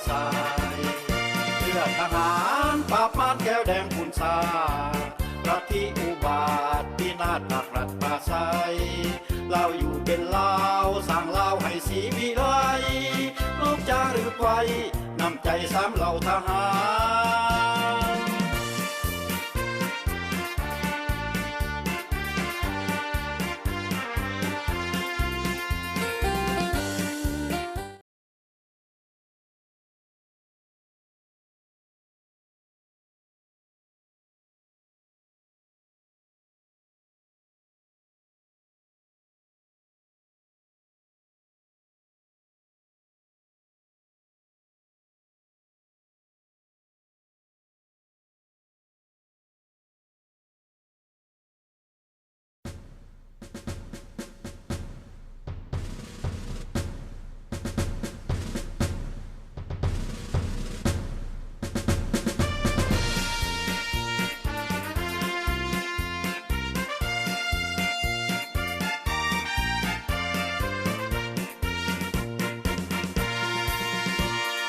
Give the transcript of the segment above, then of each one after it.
ຊາຍ ເພື່ອທະຫານປາບມານແກ້ວແດງຂຸນຊາ ລັດທິອຸບາດພິນາດປັກລັດປາໄຊ ລາວຢູ່ເປັນລາວ ສ້າງລາວໃຫ້ສີວິໄລ ລູກຈາລຶກໄວ້ ນ້ຳໃຈສາມເຫຼົ່າທະຫານ.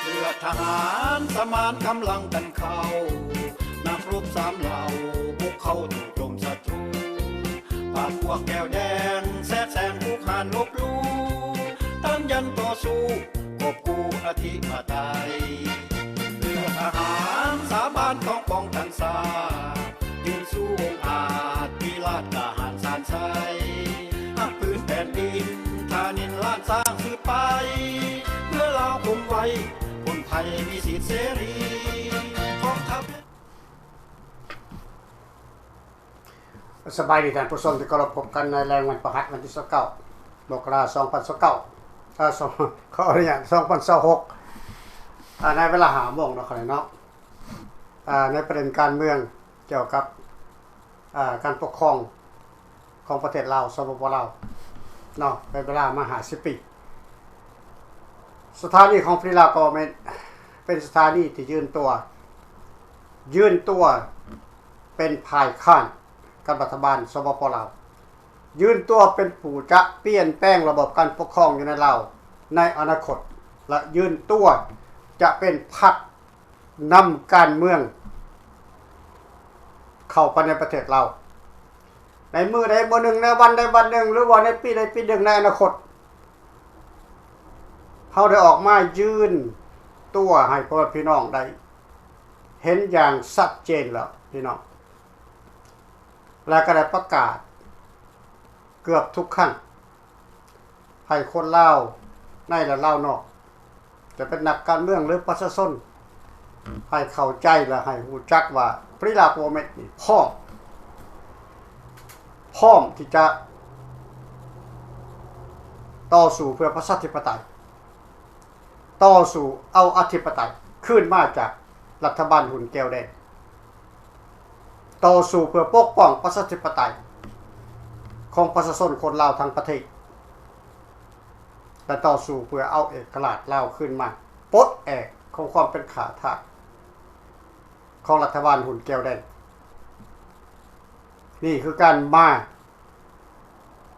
ເລືອດທະຫານສະໝານກຳລັງກັນເຂົ້າ ນັກຮົບສາມເຫຼົ່າບຸກເຂົ້າໂຈມສັດ ປາບພວກແກ້ວແດງ ແຊກແຊງບຸກຮານລົບຫຼູ່ ຕ້ານຢັນຕໍ່ສູ້ ກອບກູ້ອະທິປະໄຕ ເລືອກທະຫານສາບານຕ້ອງປ້ອງກັນຊາດ ຢືນສູ້ອົງອາດ ວິລາດກ້າຫານຊານໄຊ ຮັກພື້ນແຜ່ນດິນ ທານິນລ້ານຊ້າງສືບໄປ ເພື່ອລາວຄົງໄວ້ ຄົນໄທມີສິດເສລີ ກອງທັບ ສະບາຍດີທ່ານຜູ້ຊົມທີ່ເຄົາລົບ, ພົບກັນໃນແລງວັນພະຫັດ ວັນທີຊາວເກົ້າ ມົກກະລາ ສອງພັນຊາວເກົ້າ ເອີ ສອງ ຂໍອະນຸຍາດ ສອງພັນຊາວຫົກ ອ່າ ໃນເວລາຫ້າໂມງເນາະ ເນາະ ອ່າ ໃນປະເດັນການເມືອງກ່ຽວກັບ ອ່າ ການປົກຄອງຂອງປະເທດລາວ ສປປ ລາວເນາະ ເປັນເວລາມາຫ້າສິບປີ. ສະຖານີຂອງຟຣີລາວກອເວີນເມັນ ເປັນສະຖານີທີ່ຢືນຕົວ ຢືນຕົວເປັນຝ່າຍຄ້ານກັບລັດຖະບານ ສປປ ລາວ, ຢືນຕົວເປັນຜູ້ຈະປ່ຽນແປງລະບົບການປົກຄອງຢູ່ໃນລາວໃນອະນາຄົດ ແລະ ຢືນຕົວຈະເປັນພັກນຳການເມືອງເຂົ້າໄປໃນປະເທດລາວ ໃນມື້ໃດມື້ໜຶ່ງ ໃນວັນໃດວັນໜຶ່ງ ຫຼືວ່າໃນປີໃດປີໜຶ່ງໃນອະນາຄົດ ເຮົາໄດ້ອອກມາຢືນຕົວໃຫ້ພໍ່ແມ່ພີ່ນ້ອງໄດ້ເຫັນຢ່າງຊັດເຈນແລ້ວພີ່ນ້ອງ ແລະ ກໍໄດ້ປະກາດເກືອບທຸກຄັ້ງ ໃຫ້ຄົນລາວໃນ ແລະ ລາວນອກ ຈະເປັນນັກການເມືອງ ຫຼື ປະຊາຊົນ ໃຫ້ເຂົ້າໃຈ ແລະ ໃຫ້ຮູ້ຈັກວ່າຟຣີລາວກອເວີນເມັນນີ້ພ້ອມ ພ້ອມທີ່ຈະຕໍ່ສູ້ເພື່ອປະຊາທິປະໄຕ, ຕໍ່ສູ້ເອົາອະທິປະໄຕຄືນມາຈາກລັດຖະບານຫຸ່ນແກ້ວແດງ, ຕໍ່ສູ້ເພື່ອປົກປ້ອງປະຊາທິປະໄຕຂອງປະຊາຊົນຄົນລາວທັງປະເທດ. ແລະ ຕໍ່ສູ້ເພື່ອເອົາເອກະລາດລາວຄືນມາ, ປົດແອກຂອງຄວາມເປັນຂ້າທາດຂອງລັດຖະບານຫຸ່ນແກ້ວແດງ. ນີ້ຄືການມາ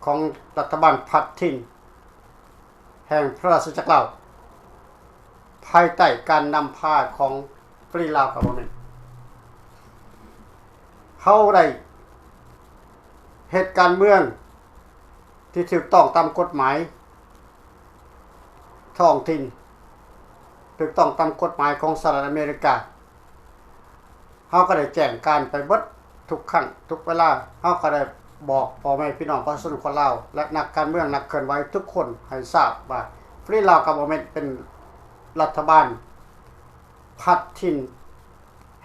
ຂອງລັດຖະບານພັດຖິ່ນແຫ່ງພະລາຊະຈັກລາວ ພາຍໃຕ້ການນຳພາຂອງຟຣີລາວກອເວີນເມັນ. ເຮົາໄດ້ເຮັດການເມືອງ ທີ່ຖືກຕ້ອງຕາມກົດໝາຍທ້ອງຖິ່ນ, ຖືກຕ້ອງຕາມກົດໝາຍຂອງສະຫະລັດອາເມລິກາ. ເຮົາກໍໄດ້ແຈ້ງການໄປເບິດທຸກຄັ້ງທຸກເວລາ. ເຮົາກໍໄດ້ບອກພໍ່ແມ່ພີ່ນ້ອງປະຊາຊົນຄົນລາວ ແລະ ນັກການເມືອງນັກເຄື່ອນໄຫວທຸກຄົນໃຫ້ຊາບວ່າ ຟຣີລາວກອເວີນເມັນເປັນລັດຖະບານພັດຖິ່ນ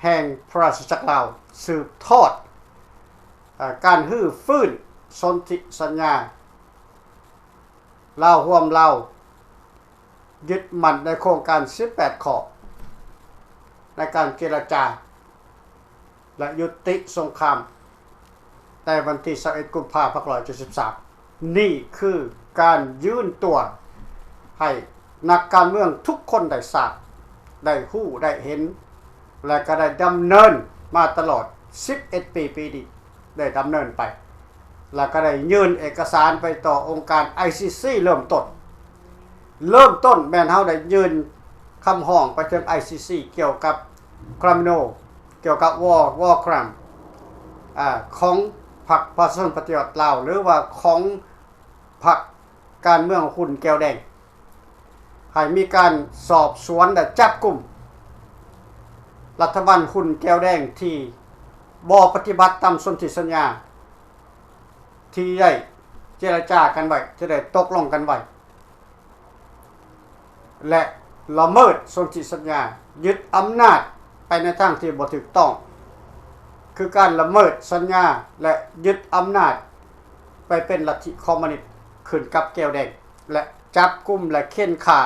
ແຫ່ງພະລາຊະຈັກລາວ ສືບທອດ ເອີ ການຮື້ຟື້ນສົນທິສັນຍາລາວຮ່ວມລາວ, ຍຶດໝັ້ນໃນໂຄງການສິບແປດຂໍ້ ໃນການເຈລະຈາ ແລະ ຍຸຕິສົງຄາມ ໃນວັນທີຊາວເອັດ ກຸມພາ ພັນເກົ້າຮ້ອຍເຈັດສິບສາມ. ນີ້ຄືການຢືນຕົວໃຫ້ນັກການເມືອງທຸກຄົນໄດ້ຊາບ, ໄດ້ຮູ້, ໄດ້ເຫັນ ແລະ ກໍໄດ້ດຳເນີນມາຕະຫຼອດສິບເອັດປີ ປີນີ້ ໄດ້ດຳເນີນໄປ ແລ້ວກໍໄດ້ຍື່ນເອກະສານໄປຕໍ່ອົງການ ໄອຊີຊີ ເລີ່ມຕົ້ນ. ເລີ່ມຕົ້ນແມ່ນເຮົາໄດ້ຍື່ນ ຄຳຮ້ອງໄປເຖິງ ໄອຊີຊີ ກ່ຽວກັບ Criminal ກ່ຽວກັບ War War Crime ອາ ຂອງພັກປະຊາຊົນປະຕິວັດລາວ ຫຼືວ່າຂອງພັກການເມືອງຮຸ່ນແກ້ວແດງ ໃຫ້ມີການສອບສວນ ແລະ ຈັບກຸມລັດຖະບານຮຸ່ນແກ້ວແດງທີ່ບໍ່ປະຕິບັດຕາມສົນທິສັນຍາ ທີ່ໄດ້ເຈລະຈາກັນໄວ້ ທີ່ໄດ້ຕົກລົງກັນໄວ້ ແລະ ລະເມີດສົນທິສັນຍາ ຍຶດອຳນາດໄປໃນທາງທີ່ບໍ່ຖືກຕ້ອງ ຄືການລະເມີດສັນຍາ ແລະ ຍຶດອຳນາດໄປເປັນລັດທິຄອມມູນິດຂຶ້ນກັບແກ້ວແດງ ແລະ ຈັບກຸມ ແລະ ເຂັ່ນຂ້າ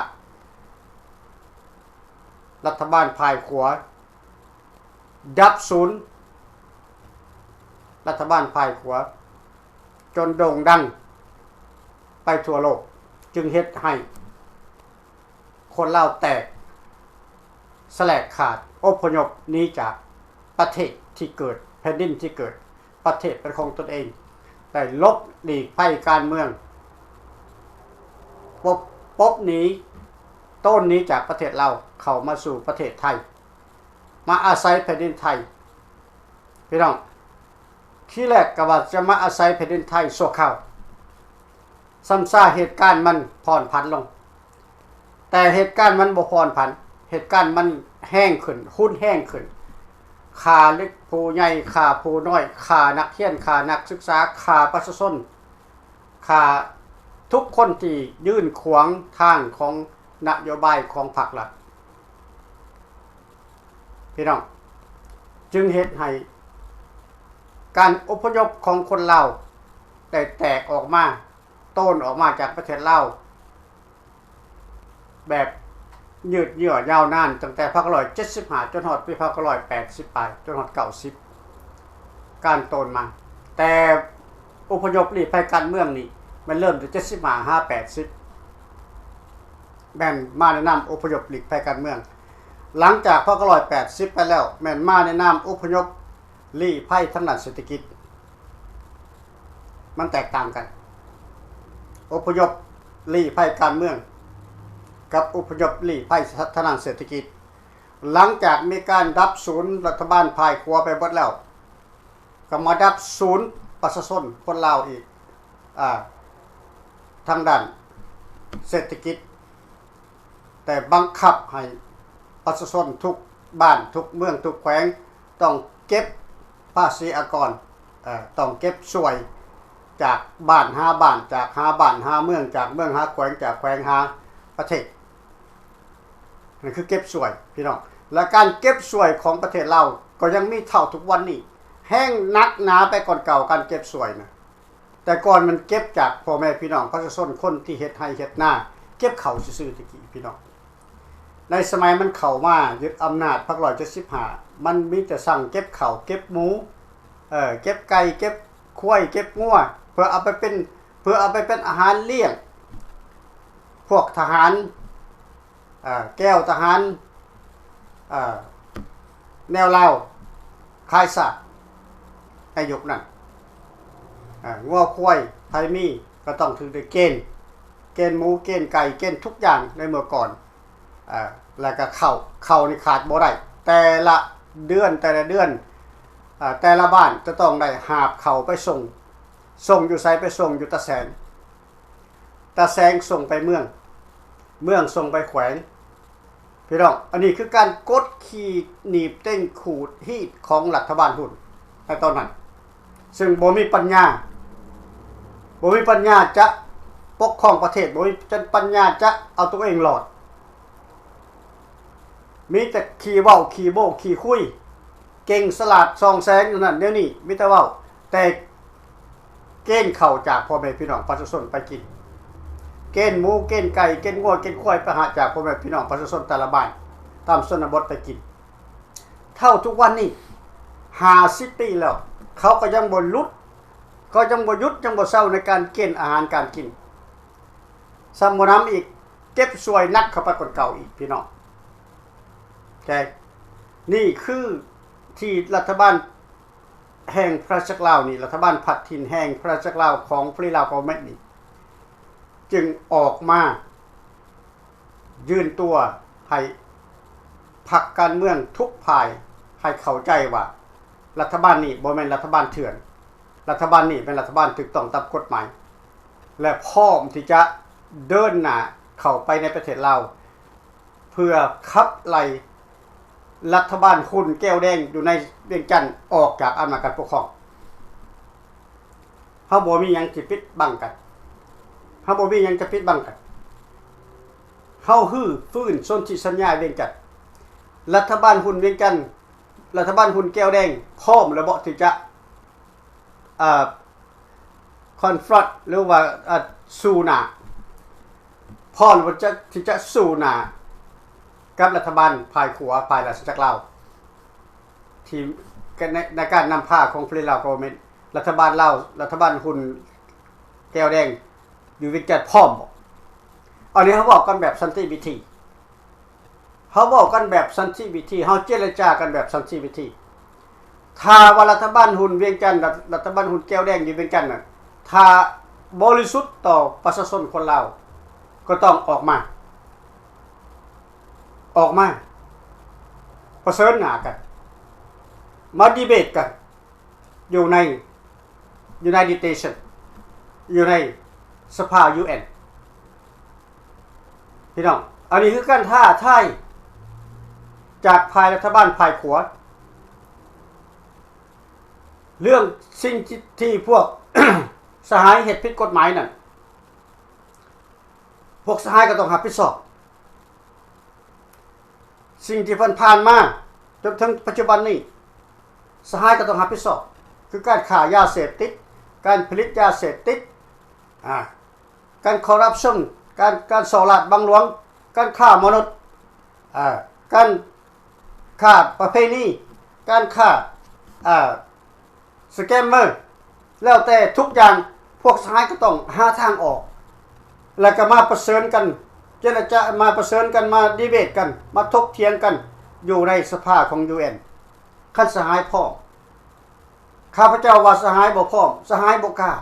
ລັດຖະບານຝ່າຍຂວາ ດັບສູນລັດຖະບານຝ່າຍຂວາ ຈົນໂດ່ງດັງໄປທົ່ວໂລກ ຈຶ່ງເຮັດໃຫ້ຄົນລາວແຕກສະແຫຼກຂາດ ອົບພະຍົບໜີຈາກປະເທດທີ່ເກີດ ແຜ່ນດິນທີ່ເກີດ ປະເທດເປັນຂອງຕົນເອງ ໄດ້ຫຼົບຫຼີກໄພການເມືອງ ປົບ ປົບໜີ ໂຕ້ນໜີຈາກປະເທດລາວ ເຂົ້າມາສູ່ປະເທດໄທ ມາອາໄສແຜ່ນດິນໄທ. ພີ່ນ້ອງ ທີແລກກໍວ່າຈະມາອາໄສແຜ່ນດິນໄທຊົ່ວຄາວ ຊ້ຳຊາເຫດການມັນຜ່ອນຜັນລົງ ແຕ່ເຫດການມັນບໍ່ຜ່ອນຜັນ ເຫດການມັນແຮງຂຶ້ນ ຮຸນແຮງຂຶ້ນ ຂ້າເດັກຜູ້ໃຫຍ່ ຂ້າຜູ້ນ້ອຍ ຂ້ານັກຮຽນ ຂ້ານັກສຶກສາ ຂ້າປະຊາຊົນ ຂ້າທຸກຄົນທີ່ຢືນຂວາງທາງຂອງນະໂຍບາຍຂອງພັກລັດ ພີ່ນ້ອງ ຈຶ່ງເຮັດໃຫ້ການອົບພະຍົບຂອງຄົນລາວໄດ້ແຕກອອກມາ ໂຕ້ນອອກມາຈາກປະເທດລາວ ແບບຍືດເຍື້ອຍາວນານ ຕັ້ງແຕ່ພັນເກົ້າຮ້ອຍເຈັດສິບຫ້າ ຈົນຮອດປີພັນເກົ້າຮ້ອຍແປດສິບປາຍ ຈົນຮອດເກົ້າສິບ ການໂຕ້ນມາ. ແຕ່ອົບພະຍົບລີ້ໄພການເມືອງນີ້ ແມ່ນເລີ່ມແຕ່ເຈັດສິບຫ້າຫາແປດສິບ ແມ່ນມາໃນນາມອົບພະຍົບລີ້ໄພການເມືອງ. ຫຼັງຈາກພັນເກົ້າຮ້ອຍແປດສິບໄປແລ້ວ ແມ່ນມາໃນນາມອົບພະຍົບລີ້ໄພທາງດ້ານເສດຖະກິດ. ມັນແຕກຕ່າງກັນ ອົບພະຍົບລີ້ໄພການເມືອງ ກັບອົບພະຍົບລີ້ໄພທາງດ້ານເສດຖະກິດ. ຫຼັງຈາກມີການດັບສູນລັດຖະບານຝ່າຍຂວາໄປເບິດແລ້ວ ກໍມາດັບສູນປະຊາຊົນຄົນລາວອີກ ອາ ທາງດ້ານເສດຖະກິດ ແຕ່ບັງຄັບໃຫ້ປະຊາຊົນທຸກບ້ານ ທຸກເມືອງ ທຸກແຂວງ ຕ້ອງເກັບພາສີອາກອນ ເອີ ຕ້ອງເກັບສ່ວຍຈາກບ້ານຫາບ້ານ ຈາກຫາບ້ານຫາເມືອງ ຈາກເມືອງຫາແຂວງ ຈາກແຂວງຫາປະເທດ. ນັ້ນຄືເກັບສ່ວຍພີ່ນ້ອງ ແລະ ການເກັບສ່ວຍຂອງປະເທດລາວກໍຍັງມີເທົ່າທຸກວັນນີ້ ແຮງໜັກໜາໄປກວ່າເກົ່າ ການເກັບສ່ວຍນະ. ແຕ່ກ່ອນມັນເກັບຈາກພໍ່ແມ່ພີ່ນ້ອງປະຊາຊົນ ຄົນທີ່ເຮັດໄຮ່ເຮັດນາ ເກັບເຂົ້າຊື່ໆ ແຕ່ກີ້ພີ່ນ້ອງ. ໃນສະໄໝມັນເຂົ້າມາຍຶດອຳນາດພັນເກົ້າຮ້ອຍເຈັດສິບຫ້າ ມັນມີແຕ່ສັ່ງເກັບເຂົ້າເກັບໝູ ເອີ ເກັບໄກ່ເກັບຄວາຍເກັບງົວ ເພື່ອເອົາໄປເປັນ ເພື່ອເອົາໄປເປັນອາຫານລ້ຽງພວກທະຫານ ເອີ ແກວທະຫານ ເອີ ແນວລາວຂາຍຊາດໃນຍຸກນັ້ນ. ເອີ ງົວຄວາຍໃຜມີກໍຕ້ອງຖືກໄດ້ເກນ ເກນໝູ ເກນໄກ່ ເກນທຸກຢ່າງໃນເມື່ອກ່ອນ. ເອີ ແລ້ວກໍເຂົ້າ ເຂົ້ານີ້ຂາດບໍ່ໄດ້ ແຕ່ລະເດືອນ ແຕ່ລະເດືອນ ເອີ ແຕ່ລະບ້ານຈະຕ້ອງໄດ້ຫາບເຂົ້າໄປສົ່ງ ສົ່ງຢູ່ໃສ? ໄປສົ່ງຢູ່ຕາແສງ ຕາແສງສົ່ງໄປເມືອງ ເມືອງສົ່ງໄປແຂວງ. ພີ່ນ້ອງ ອັນນີ້ຄືການກົດຂີ່ໜີບເຕັງຂູດຮີດຂອງລັດຖະບານຮຸ່ນໃນຕອນນັ້ນ ຊຶ່ງບໍ່ມີປັນຍາ ບໍ່ມີປັນຍາຈະປົກຄອງປະເທດ ບໍ່ມີປັນຍາຈະເອົາຕົວເອງລອດ ມີແຕ່ຂີ້ເວົ້າ ຂີ້ໂມ້ ຂີ້ຄຸຍ ເກັ່ງສະຫຼາດສ່ອງແສງ ແນວນັ້ນແນວນີ້ ມີແຕ່ເວົ້າ ແຕ່ເກນເຂົ້າຈາກພໍ່ແມ່ພີ່ນ້ອງປະຊາຊົນໄປກິນ ເກນໝູ ເກນໄກ່ ເກນງົວ ເກນຄວາຍໄປຫາ ຈາກພໍ່ແມ່ພີ່ນ້ອງປະຊາຊົນແຕ່ລະບ້ານຕາມຊົນນະບົດໄປກິນ. ເທົ່າທຸກວັນນີ້ ຫ້າສິບປີແລ້ວ ເຂົາກໍຍັງບໍ່ຫຼຸດ ເຂົາຍັງບໍ່ຢຸດ ຍັງບໍ່ເຊົາໃນການເກນອາຫານການກິນ ຊ້ຳບໍ່ໜຳອີກ ເກັບສ່ວຍໜັກເຂົ້າໄປກວ່າເກົ່າອີກ ພີ່ນ້ອງ. ແຕ່ນີ້ຄືທີ່ລັດຖະບານແຫ່ງພະນາຈັກລາວນີ້ ລັດຖະບານພັດຖິ່ນແຫ່ງພະນາຈັກລາວຂອງ Free Lao Government ນີ້ ຈຶ່ງອອກມາຢືນຕົວໃຫ້ ພັກການເມືອງທຸກຝ່າຍໃຫ້ເຂົ້າໃຈວ່າ ລັດຖະບານນີ້ບໍ່ແມ່ນລັດຖະບານເຖື່ອນ, ລັດຖະບານນີ້ເປັນລັດຖະບານຖືກຕ້ອງຕາມກົດໝາຍ ແລະ ພ້ອມທີ່ຈະເດີນໜ້າເຂົ້າໄປໃນປະເທດລາວ ເພື່ອຂັບໄລ່ລັດຖະບານຮຸ່ນແກ້ວແດງຢູ່ໃນວຽງຈັນອອກຈາກອຳນາດການປົກຄອງ. ເຮົາບໍ່ມີຫຍັງທີ່ປິດບັງກັນ, ເຮົາບໍ່ມີຫຍັງຈະປິດບັງກັນ. ເຮົາຮື້ຟື້ນສົນທິສັນຍາວຽງຈັນ. ລັດຖະບານຮຸ່ນວຽງຈັນ, ລັດຖະບານຮຸ່ນແກ້ວແດງ ພ້ອມແລ້ວບໍ່ທີ່ຈະ ເອີ່ ຄອນຟຣອນ ຫຼືວ່າ ເອີ່ ສູ້ໜ້າ ພ້ອມທີ່ຈະ ທີ່ຈະສູ້ໜ້າກັບລັດຖະບານຝ່າຍຂວາ ຝ່າຍລາຊະຈັກລາວ ທີ່ ໃນ ໃນການນຳພາຂອງ Free Lao Government ລັດຖະບານລາວ ລັດຖະບານຮຸ່ນແກ້ວແດງຢູ່ວຽງຈັນພ້ອມບໍ່? ອັນນີ້ເຮົາເວົ້າກັນແບບສັນຕິວິທີ. ເຮົາເວົ້າກັນແບບສັນຕິວິທີ, ເຮົາເຈລະຈາກັນແບບສັນຕິວິທີ. ຖ້າວ່າລັດຖະບານຮຸ່ນວຽງຈັນ, ລັດ ລັດຖະບານຮຸ່ນແກ້ວແດງຢູ່ວຽງຈັນນັ້ນ ຖ້າບໍລິສຸດຕໍ່ປະຊາຊົນຄົນລາວ ກໍຕ້ອງອອກມາ, ອອກມາປະເຊີນໜ້າກັນ, ມາດີເບດກັນຢູ່ໃນ United Nation ຢູ່ໃນສະພາ UN. ພີ່ນ້ອງ, ອັນນີ້ຄືການທ້າທາຍຈາກຝ່າຍລັດຖະບານຝ່າຍຂວາ. ເລື່ອງສິ່ງທີ່ ທີ່ພວກສະຫາຍເຮັດຜິດກົດໝາຍນັ້ນ ພວກສະຫາຍກໍຕ້ອງຮັບຜິດຊອບ. ສິ່ງທີ່ຜ່ານໆມາຈົນເຖິງປັດຈຸບັນນີ້ ສະຫາຍກໍຕ້ອງຮັບຜິດຊອບ ຄືການຄ້າຢາເສບຕິດ, ການຜະລິດຢາເສບຕິດ, ອາ ການຄໍຣັບຊັນ, ການ ການສໍ້ລາດບັງຫຼວງ, ການຄ້າມະນຸດ, ອາ ການຄ້າປະເພນີ, ການຄ້າ ອາ ສະແກມເມີ, ແລ້ວແຕ່ທຸກຢ່າງ ພວກສະຫາຍກໍຕ້ອງຫາທາງອອກ ແລ້ວກໍມາປະເຊີນກັນ ເຈລະຈາ, ມາປະເຊີນກັນ, ມາດີເບດກັນ, ມາຖົກຖຽງກັນຢູ່ໃນສະພາຂອງ UN. ຄັນສະຫາຍພ້ອມ, ຂ້າພະເຈົ້າວ່າສະຫາຍບໍ່ພ້ອມ, ສະຫາຍບໍ່ກ້າ.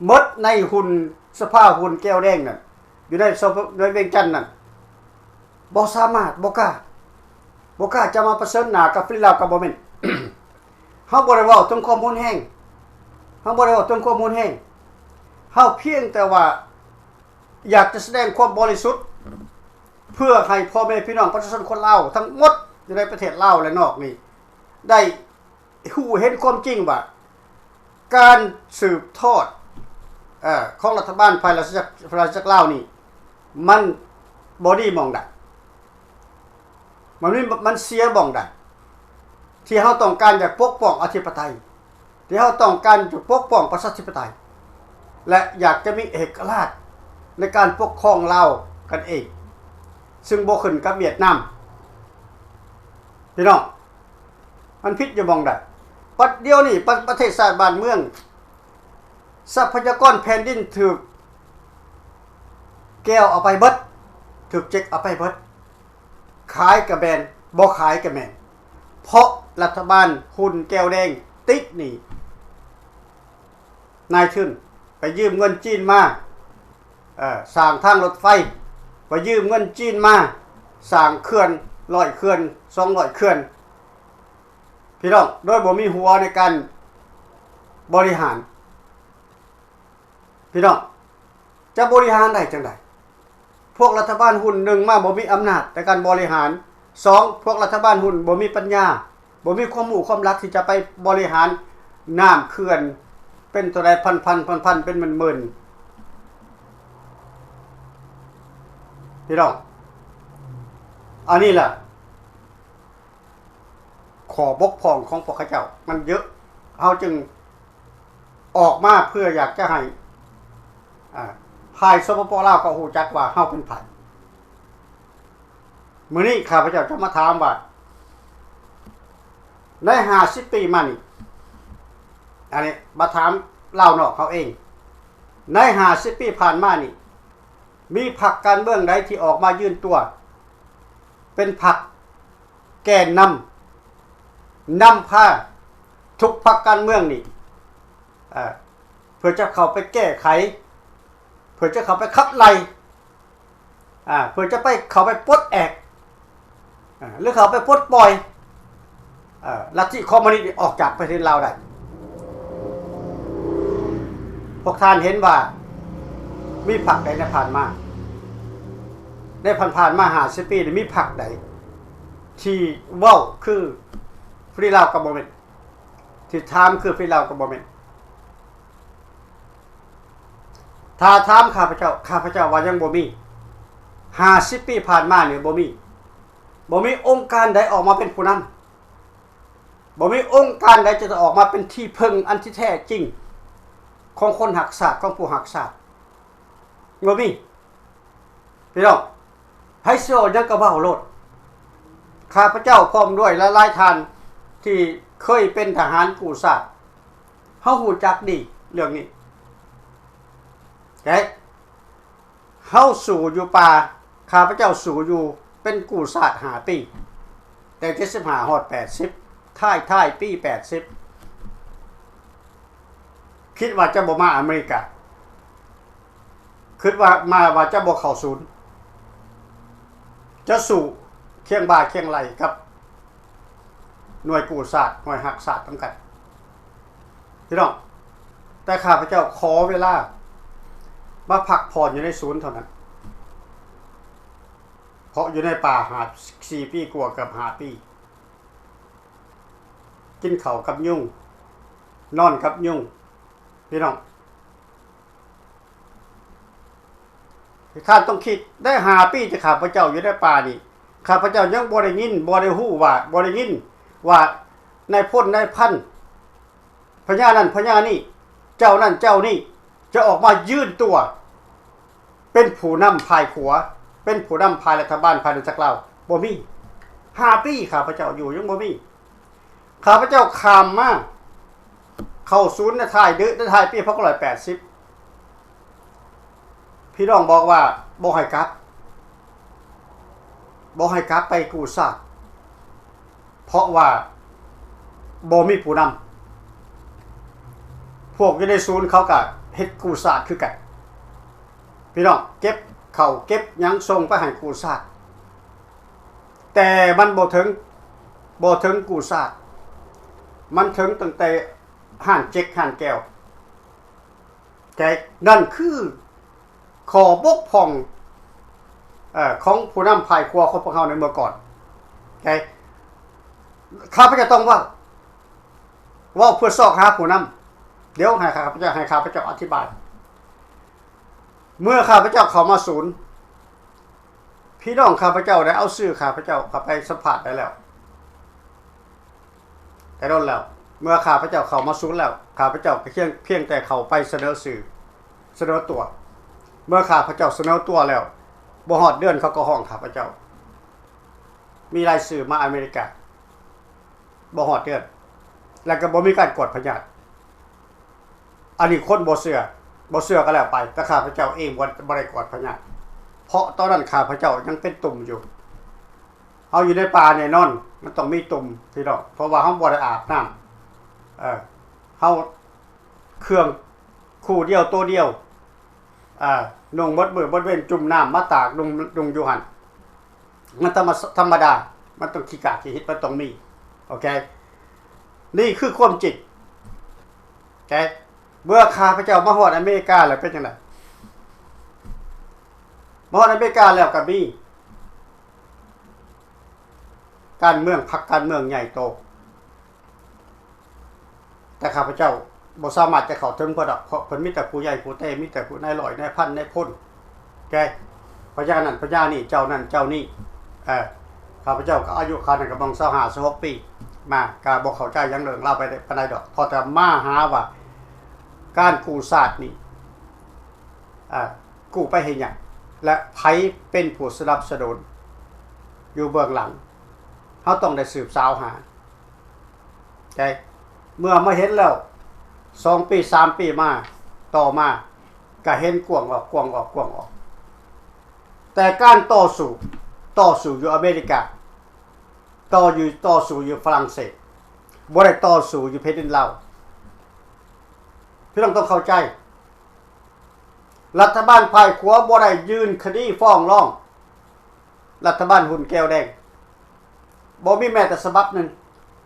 ໝົດໃນຮຸ່ນ ສະພາຮຸ່ນແກ້ວແດງນັ້ນ ຢູ່ໃນສະ ໃນວຽງຈັນນັ້ນ ບໍ່ສາມາດ, ບໍ່ກ້າ, ບໍ່ກ້າຈະມາປະເຊີນໜ້າກັບ Free Lao Government. ເຮົາບໍ່ໄດ້ເວົ້າເຖິງຄວາມຮຸນແຮງ, ເຮົາບໍ່ໄດ້ເວົ້າເຖິງຄວາມຮຸນແຮງ. ເຮົາພຽງແຕ່ວ່າຢາກຈະສະແດງຄວາມບໍລິສຸດ ເພື່ອໃຫ້ພໍ່ແມ່ພີ່ນ້ອງປະຊາຊົນຄົນລາວທັງໝົດ ຢູ່ໃນປະເທດລາວ ແລະ ນອກນີ້ ໄດ້ ຮູ້ເຫັນຄວາມຈິງວ່າ ການສືບທອດ ເອີ ຂອງລັດຖະບານຝ່າຍລາຊະຈັກ ລາຊະຈັກລາວນີ້ ມັນບໍ່ດີໝ່ອງໃດ, ມັນມີ ມັນເສຍໝ່ອງໃດ ທີ່ເຮົາຕ້ອງການຢາກປົກປ້ອງອະທິປະໄຕ, ທີ່ເຮົາຕ້ອງການຈະປົກປ້ອງປະຊາທິປະໄຕ ແລະ ຢາກຈະມີເອກະລາດໃນການປົກຄອງລາວກັນເອງ ຊຶ່ງບໍ່ຂຶ້ນກັບຫວຽດນາມ. ພີ່ນ້ອງ, ມັນຜິດຢູ່ໝ່ອງໃດ? ປັດດຽວນີ້ ປະ ປະເທດຊາດບ້ານເມືອງ ຊັບພະຍາກອນແຜ່ນດິນຖືກແກວເອົາໄປເບິດ, ຖືກເຈັກເອົາໄປເບິດ, ຂາຍກະແມ່ນ, ບໍ່ຂາຍກະແມ່ນ, ເພາະລັດຖະບານຮຸ່ນແກ້ວແດງຕິດໜີ້ນາຍທຶນ, ໄປຢືມເງິນຈີນມາ ເອີ ສ້າງທາງລົດໄຟ, ໄປຢືມເງິນຈີນມາສ້າງເຂື່ອນຮ້ອຍເຂື່ອນ ສອງຮ້ອຍເຂື່ອນ ພີ່ນ້ອງ, ໂດຍບໍ່ມີຫົວໃນການບໍລິຫານ. ພີ່ນ້ອງ, ຈະບໍລິຫານໄດ້ຈັ່ງໃດ? ພວກລັດຖະບານຮຸ່ນ ໜຶ່ງ ມາບໍ່ມີອຳນາດໃນການບໍລິຫານ, ສອງ ພວກລັດຖະບານຮຸ່ນ ບໍ່ມີປັນຍາ ບໍ່ມີຄວາມຮູ້ຄວາມລັກທີ່ຈະໄປບໍລິຫານນ້ຳເຂື່ອນເປັນເທົ່າໃດ ພັນໆ ພັນໆ ເປັນໝື່ນໆ ພີ່ນ້ອງ. ອັນນີ້ລະ ຂໍ້ບົກຜ່ອງຂອງພວກເຂົາເຈົ້າມັນເຍອະ, ເຮົາຈຶ່ງອອກມາເພື່ອຢາກຈະໃຫ້ ອາ ຝ່າຍ ສປປ ລາວ ກໍຮູ້ຈັກວ່າເຮົາເປັນໃຜ. ມື້ນີ້ຂ້າພະເຈົ້າຈະມາຖາມວ່າ ໃນຫ້າສິບປີມານີ້ ອັນນີ້ມາຖາມລາວນອກເຮົາເອງ, ໃນຫ້າສິບປີຜ່ານມານີ້ ມີພັກການເມືອງໃດທີ່ອອກມາຢືນຕົວເປັນພັກແກນນຳ ນຳພາທຸກພັກການເມືອງນີ້ ເອີ ເພື່ອຈະເຂົ້າໄປແກ້ໄຂ ເພື່ອຈະເຂົ້າໄປຂັບໄລ່ ອາ ເພື່ອຈະໄປ ເຂົ້າໄປປົດແອກ ເອີ ຫຼືເຂົາໄປປົດປ່ອຍ ເອີ ລັດທິຄອມມູນິດນີ້ອອກຈາກປະເທດລາວໄດ້. ພວກທ່ານເຫັນວ່າມີພັກໃດໃນຜ່ານມາ ໃນຜ່ານໆມາຫ້າສິບປີນີ້ ມີພັກໃດທີ່ເວົ້າຄື Free Lao Government ທີ່ຖາມຄື Free Lao Government? ຖ້າຖາມຂ້າພະເຈົ້າ, ຂ້າພະເຈົ້າວ່າຍັງບໍ່ມີ. ຫ້າສິບປີຜ່ານມານີ້ບໍ່ມີ, ບໍ່ມີອົງການໃດອອກມາເປັນຜູ້ນຳ, ບໍ່ມີອົງການໃດຈະອອກມາເປັນທີ່ເພິ່ງອັນທີ່ແທ້ຈິງຂອງຄົນຮັກຊາດ, ຂອງຜູ້ຮັກຊາດ. ບໍ່ມີ. ພີ່ນ້ອງ, ໃຜຊິເວົ້າຫຍັງກໍເວົ້າໂລດ. ຂ້າພະເຈົ້າພ້ອມດ້ວຍຫຼາຍໆທ່ານທີ່ເຄີຍເປັນທະຫານກູ້ຊາດ, ເຮົາຮູ້ຈັກດີເລື່ອງນີ້. ເອີ ເຮົາສູ້ຢູ່ປ່າ, ຂ້າພະເຈົ້າສູ້ຢູ່ເປັນກູ້ຊາດຫ້າປີ, ແຕ່ເຈັດສິບຫ້າຮອດແປດສິບ, ທ້າຍໆປີແປດສິບ. ຄິດວ່າຈະບໍ່ມາອາເມລິກາ, ຄິດວ່າມາວ່າຈະບໍ່ເຂົ້າສູນ, ຈະສູ້ຄຽງບ່າຄຽງໄຫຼ່ກັບໜ່ວຍກູ້ຊາດ, ໜ່ວຍຮັກຊາດນຳກັນ. ພີ່ນ້ອງ, ແຕ່ຂ້າພະເຈົ້າຂໍເວລາມາພັກຜ່ອນຢູ່ໃນສູນເທົ່ານັ້ນ, ເພາະຢູ່ໃນປ່າຫ້າ ສີ່ປີກວ່າ ເກືອບຫ້າປີ, ກິນເຂົ້າກັບຍຸງ, ນອນກັບຍຸງ. ພີ່ນ້ອງ, ທ່ານຕ້ອງຄິດໄດ້ ຫ້າປີທີ່ຂ້າພະເຈົ້າຢູ່ໃນປ່ານີ້, ຂ້າພະເຈົ້າຍັງບໍ່ໄດ້ຍິນ, ບໍ່ໄດ້ຮູ້ວ່າ, ບໍ່ໄດ້ຍິນວ່ານາຍພົນນາຍພັນ ພະຍານັ້ນພະຍານີ້, ເຈົ້ານັ້ນເຈົ້ານີ້ ຈະອອກມາຍື່ນຕົວເປັນຜູ້ນຳຝ່າຍຂວາ, ເປັນຜູ້ນຳຝ່າຍລັດຖະບານ, ຝ່າຍອານາຈັກລາວ. ບໍ່ມີ. ຫ້າປີຂ້າພະເຈົ້າຢູ່ ຍັງບໍ່ມີ. ຂ້າພະເຈົ້າຂ້າມມາເຂົ້າສູນໃນທ້າຍເດືອນ, ໃນທ້າຍປີພັນເກົ້າຮ້ອຍແປດສິບ. ພີ່ນ້ອງບອກວ່າບໍ່ໃຫ້ກັບ, ບໍ່ໃຫ້ກັບໄປກູ້ຊາດ, ເພາະວ່າບໍ່ມີຜູ້ນຳ. ພວກຢູ່ໃນສູນເຂົາກໍເຮັດກູ້ຊາດຄືກັນ. ພີ່ນ້ອງ, ເກັບເຂົ້າເກັບຫຍັງສົ່ງໄປໃຫ້ກູ້ຊາດ, ແຕ່ມັນບໍ່ເຖິງ, ບໍ່ເຖິງກູ້ຊາດ, ມັນເຖິງຕັ້ງແຕ່ຮ້ານເຈັກຮ້ານແກ້ວ. ແຕ່ນັ້ນຄືຂໍ້ບົກຜ່ອງ, ເອີ, ຂອງຜູ້ນຳຝ່າຍຂວາຂອງພວກເຮົາໃນເມື່ອກ່ອນ. ແຕ່ຂ້າພະເຈົ້າຕ້ອງເວົ້າ, ເວົ້າເພື່ອຊອກຫາຜູ້ນຳ. ດຽວໃຫ້ຂ້າພະເຈົ້າ, ໃຫ້ຂ້າພະເຈົ້າອະທິບາຍ. ເມື່ອຂ້າພະເຈົ້າເຂົ້າມາສູນ, ພີ່ນ້ອງຂ້າພະເຈົ້າໄດ້ເອົາຊື່ຂ້າພະເຈົ້າເຂົ້າໄປສຳພາດໄດ້ແລ້ວ ແຕ່ດົນແລ້ວ. ເມື່ອຂ້າພະເຈົ້າເຂົ້າມາສູນແລ້ວ, ຂ້າພະເຈົ້າກໍພຽງ, ພຽງແຕ່ເຂົ້າໄປສະເໜີຊື່, ສະເໜີຕົວ. ເມື່ອຂ້າພະເຈົ້າສະເໜີຕົວແລ້ວ, ບໍ່ຮອດເດືອນເຂົາກໍຮ້ອງຂ້າພະເຈົ້າ. ມີລາຍຊື່ມາອາເມລິກາ, ບໍ່ຮອດເດືອນ, ແລ້ວກໍບໍ່ມີການກວດພະຍາດ. ອັນນີ້ຄົນບໍ່ເຊື່ອ, ບໍ່ເຊື່ອກໍແລ້ວໄປ, ແຕ່ຂ້າພະເຈົ້າເອງບໍ່, ບໍ່ໄດ້ກວດພະຍາດ, ເພາະຕອນນັ້ນຂ້າພະເຈົ້າຍັງເປັນຕຸ່ມຢູ່. ເຮົາຢູ່ໃນປ່າແນ່ນອນ ມັນຕ້ອງມີຕຸ່ມ ພີ່ນ້ອງ, ເພາະວ່າເຮົາບໍ່ໄດ້ອາບນ້ຳ. ເອີ, ເຮົາເຄື່ອງຄູ່ດຽວໂຕດຽວ, ເອີ, ນຸ່ງໝົດມື້ໝົດເວັນ, ຈຸ່ມນ້ຳມາຕາກ, ນຸ່ງ, ນຸ່ງຢູ່ຫັ້ນ. ມັນທຳມະ, ທຳມະດາ, ມັນຕ້ອງຂີ້ກາກຂີ້ຫິດ, ມັນຕ້ອງມີ. ໂອເຄ, ນີ້ຄືຄວາມຈິງ. ໂອເຄ, ເມື່ອຂ້າພະເຈົ້າມາຮອດອາເມລິກາແລ້ວເປັນຈັ່ງໃດ? ມາຮອດອາເມລິກາແລ້ວກໍມີການເມືອງ, ພັກການເມືອງໃຫຍ່ໂຕ. ແຕ່ຂ້າພະເຈົ້າບໍ່ສາມາດຈະເຂົ້າເຖິງເພິ່ນດອກ, ເພາະເພິ່ນມີແຕ່ຜູ້ໃຫຍ່ຜູ້ເຕ, ມີແຕ່ຜູ້ນາຍຮ້ອຍ, ນາຍພັນ, ນາຍພົນ, ແກ່ພະຍານັ້ນພະຍານີ້, ເຈົ້ານັ້ນເຈົ້ານີ້. ເອີ, ຂ້າພະເຈົ້າກໍອາຍຸຂະໜາດນັ້ນກໍປະມານຊາວຫ້າ ຊາວຫົກປີມາ, ກໍບໍ່ເຂົ້າໃຈຫຍັງເລື່ອງລາວປານໃດດອກ, ພໍແຕ່ມາຫາວ່າການກູ້ຊາດນີ້, ເອີ, ກູ້ໄປເຮັດຫຍັງ ແລະ ໃຜເປັນຜູ້ສະໜັບສະໜູນຢູ່ເບື້ອງຫຼັງ, ເຮົາຕ້ອງໄດ້ສືບສາວຫາ. ໃຈ ເມື່ອມາເຫັນແລ້ວ ສອງປີ ສາມປີມາ ຕໍ່ມາ ກະເຫັນກວ້າງອອກ ກວ້າງອອກ ກວ້າງອອກ. ແຕ່ການຕໍ່ສູ້ ຕໍ່ສູ້ຢູ່ອາເມລິກາ ຕໍ່ຢູ່ ຕໍ່ສູ້ຢູ່ຝຣັ່ງເສດ ບໍ່ໄດ້ຕໍ່ສູ້ຢູ່ແຜ່ນດິນລາວ. ພີ່ນ້ອງຕ້ອງເຂົ້າໃຈ, ລັດຖະບານຝ່າຍຂວາບໍ່ໄດ້ຍື່ນຄະດີຟ້ອງຮ້ອງ ລັດຖະບານຫຸ່ນແກ້ວແດງ. ບໍ່ມີແມ້ແຕ່ສະບັບໜຶ່ງ,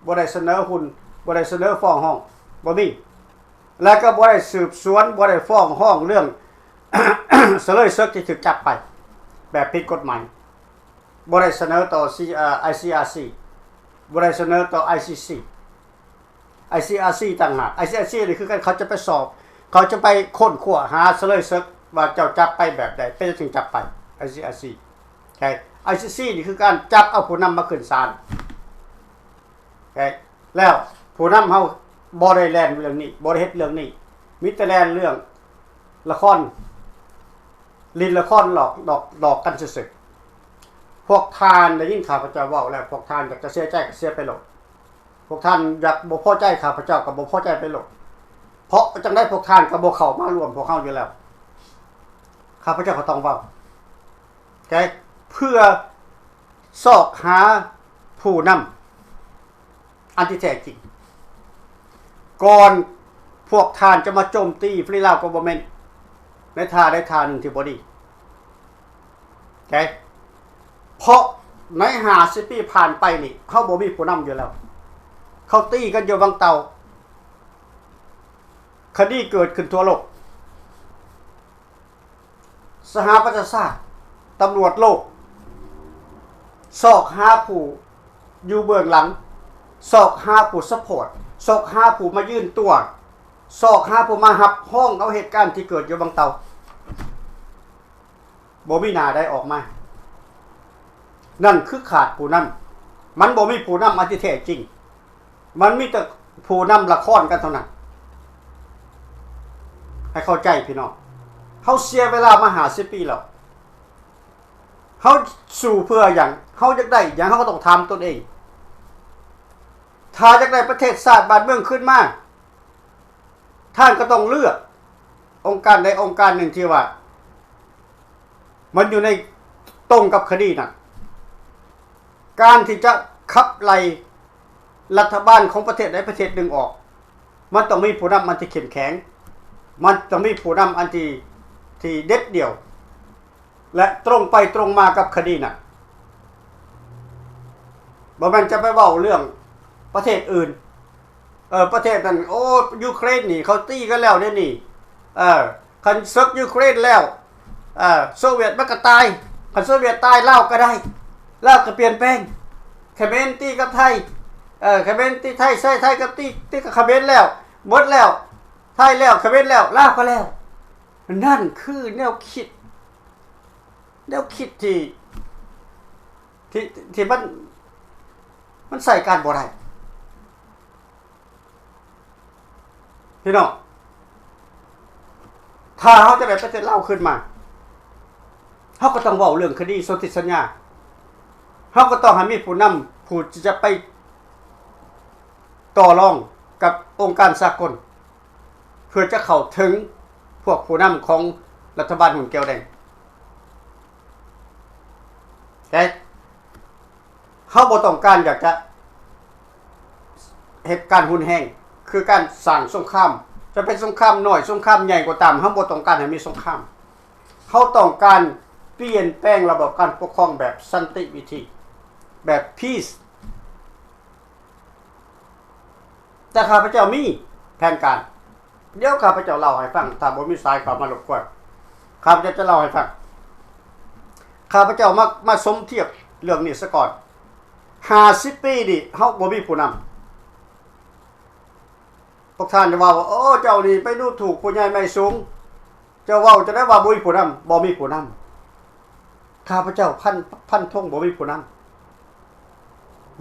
ບໍ່ໄດ້ສະເໜີຫຸ້ນ, ບໍ່ໄດ້ສະເໜີຟ້ອງຮ້ອງ, ບໍ່ມີ. ແລະກໍບໍ່ໄດ້ສືບສວນ, ບໍ່ໄດ້ຟ້ອງຮ້ອງເລື່ອງສະເຫຼີຍເສິກທີ່ຖືກຈັບໄປແບບຜິດກົດໝາຍ, ບໍ່ໄດ້ສະເໜີຕໍ່ C- ເອີ ໄອຊີອາຊີ, ບໍ່ໄດ້ສະເໜີຕໍ່ ໄອຊີຊີ, ໄອຊີອາຊີຕ່າງຫາກ. ໄອຊີອາຊີນີ້ຄືກັນ, ເຂົາຈະໄປສອບ, ເຂົາຈະໄປຄົ້ນຄວ້າຫາສະເຫຼີຍເສິກວ່າເຈົ້າຈັບໄປແບບໃດ, ເປັນຫຍັງຈຶ່ງຈັບໄປ ໄອຊີອາຊີ. ໂອເຄ ໄອຊີຊີນີ້ຄືການຈັບເອົາຜູ້ນຳມາຂຶ້ນສານ. ໂອເຄ ແລ້ວຜູ້ນຳເຮົາບໍ່ໄດ້ແລ່ນເລື່ອງນີ້, ບໍ່ໄດ້ເຮັດເລື່ອງນີ້, ມີແຕ່ແລ່ນເລື່ອງລະຄອນ, ຫຼິ້ນລະຄອນຫຼອກ ຫຼອກ ຫຼອກກັນຊື່ໆ. ພວກທ່ານໄດ້ຍິນຂ້າພະເຈົ້າເວົ້າແລ້ວ, ພວກທ່ານຢາກຈະເສຍໃຈກໍເສຍໄປໂລດ. ພວກທ່ານຢາກບໍ່ພໍໃຈຂ້າພະເຈົ້າກໍບໍ່ພໍໃຈໄປໂລດ. ເພາະຈັ່ງໃດພວກທ່ານກໍບໍ່ເຂົ້າມາຮ່ວມພວກເຮົາຢູ່ແລ້ວ. ຂ້າພະເຈົ້າກໍຕ້ອງເວົ້າ ໂອເຄ ເພື່ອຊອກຫາຜູ້ນຳອັນທີ່ແທ້ຈິງ ກ່ອນພວກທ່ານຈະມາໂຈມຕີ Free Lao Government ໃນທ່າໃດທ່າໜຶ່ງທີ່ບໍ່ດີ. ໂອເຄ ເພາະໃນຫ້າສິບປີຜ່ານໄປນີ້ ເຮົາບໍ່ມີຜູ້ນຳຢູ່ແລ້ວ. ເຂົາຕີກັນຢູ່ວັງເຕົ່າ, ຄະດີເກີດຂຶ້ນທົ່ວໂລກ. ສະຫະປະຊາຊາດ, ຕຳຫຼວດໂລກ ຊອກຫາຜູ້ຢູ່ເບື້ອງຫຼັງ, ຊອກຫາຜູ້ຊັບພອດ, ຊອກຫາຜູ້ມາຢືນຕົວ, ຊອກຫາຜູ້ມາຮັບຮອງເອົາເຫດການທີ່ເກີດຢູ່ວັງເຕົ່າ. ບໍ່ມີໜ້າໃດອອກມາ. ນັ້ນຄືຂາດຜູ້ນຳ. ມັນບໍ່ມີຜູ້ນຳອັນທີ່ແທ້ຈິງ. ມັນມີແຕ່ຜູ້ນຳລະຄອນກັນເທົ່ານັ້ນ. ໃຫ້ເຂົ້າໃຈພີ່ນ້ອງ. ເຮົາເສຍເວລາມາຫ້າສິບປີແລ້ວ. ເຮົາສູ້ເພື່ອຫຍັງ? ເຮົາຢາກໄດ້ຫຍັງ? ເຮົາກໍຕ້ອງຖາມຕົນເອງ. ຖ້າຢາກໄດ້ປະເທດຊາດບ້ານເມືອງຄືນມາ, ທ່ານກໍຕ້ອງເລືອກອົງການໃດອົງການໜຶ່ງທີ່ວ່າມັນຢູ່ໃນ ຕົງກັບຄະດີນັ້ນ. ການທີ່ຈະຂັບໄລ່ລັດຖະບານຂອງປະເທດໃດປະເທດໜຶ່ງອອກ, ມັນຕ້ອງມີຜູ້ນຳອັນທີ່ເຂັ້ມແຂງ, ມັນຕ້ອງມີຜູ້ນຳອັນທີ່ ທີ່ເດັດດ່ຽວ ແລະ ຕົງໄປຕົງມາກັບຄະດີນັ້ນ. ບໍ່ແມ່ນຈະໄປເວົ້າເລື່ອງປະເທດອື່ນ. ເອີ ປະເທດນັ້ນ ໂອ້ ຢູເຄຣນນີ້ເຂົາຕີກັນແລ້ວເດນີ້. ເອີ ຄັນເສິກຢູເຄຣນແລ້ວ ເອີ ໂຊວຽດມັນກໍຕາຍ. ຄັນໂຊວຽດຕາຍ ລາວກໍໄດ້, ລາວກໍປ່ຽນແປງ. ຂະເໝນຕີກັບໄທ, ເອີ ຂະເໝນຕີໄທ, ໃຊ້ໄທກັບ ຕີ ຕີກັບຂະເໝນແລ້ວ, ໝົດແລ້ວ. ໄທແລ້ວ, ຂະເໝນແລ້ວ, ລາວກໍແລ້ວ. ນັ້ນຄືແນວຄິດ, ແນວຄິດທີ່ ທີ່ ທີ່ມັນ ມັນໃຊ້ການບໍ່ໄດ້. ພີ່ນ້ອງ, ຖ້າເຮົາຈະໄດ້ປະເທດລາວຄືນມາ, ເຮົາກໍຕ້ອງເວົ້າເລື່ອງຄະດີສົນທິສັນຍາ. ເຮົາກໍຕ້ອງໃຫ້ມີຜູ້ນຳ ຜູ້ທີ່ຈະໄປຕໍ່ລອງກັບອົງການສາກົນ ເພື່ອຈະເຂົ້າເຖິງພວກຜູ້ນຳຂອງລັດຖະບານຫຸ້ນແກ້ວແດງ. ແຕ່ເຮົາບໍ່ຕ້ອງການຢາກຈະເຮັດການຮຸນແຮງ, ຄືການສ້າງສົງຄາມ, ຈະເປັນສົງຄາມນ້ອຍ, ສົງຄາມໃຫຍ່ກໍຕາມ, ເຮົາບໍ່ຕ້ອງການໃຫ້ມີສົງຄາມ. ເຮົາຕ້ອງການປ່ຽນແປງລະບອບການປົກຄອງແບບສັນຕິວິທີ, ແບບ peace. ແຕ່ຂ້າພະເຈົ້າມີແຜນການ. ດຽວຂ້າພະເຈົ້າເລົ່າໃຫ້ຟັງ, ຖ້າບໍ່ມີສາຍເຂົ້າມາລົບກວນ, ຂ້າພະເຈົ້າຈະເລົ່າໃຫ້ຟັງ. ຂ້າພະເຈົ້າມາ ມາສົມທຽບເລື່ອງນີ້ສາກ່ອນ. ຫ້າສິບປີນີ້ເຮົາບໍ່ມີຜູ້ນຳ. ພວກທ່ານຈະເວົ້າວ່າ ໂອ້ ເຈົ້ານີ້ໄປດູຖູກຜູ້ໃຫຍ່ໄມ້ສູງ. ເຈົ້າເວົ້າຈັ່ງໃດວ່າບໍ່ມີຜູ້ນຳ? ບໍ່ມີຜູ້ນຳ. ຂ້າພະເຈົ້າພັນ ພັນທົງບໍ່ມີຜູ້ນຳ.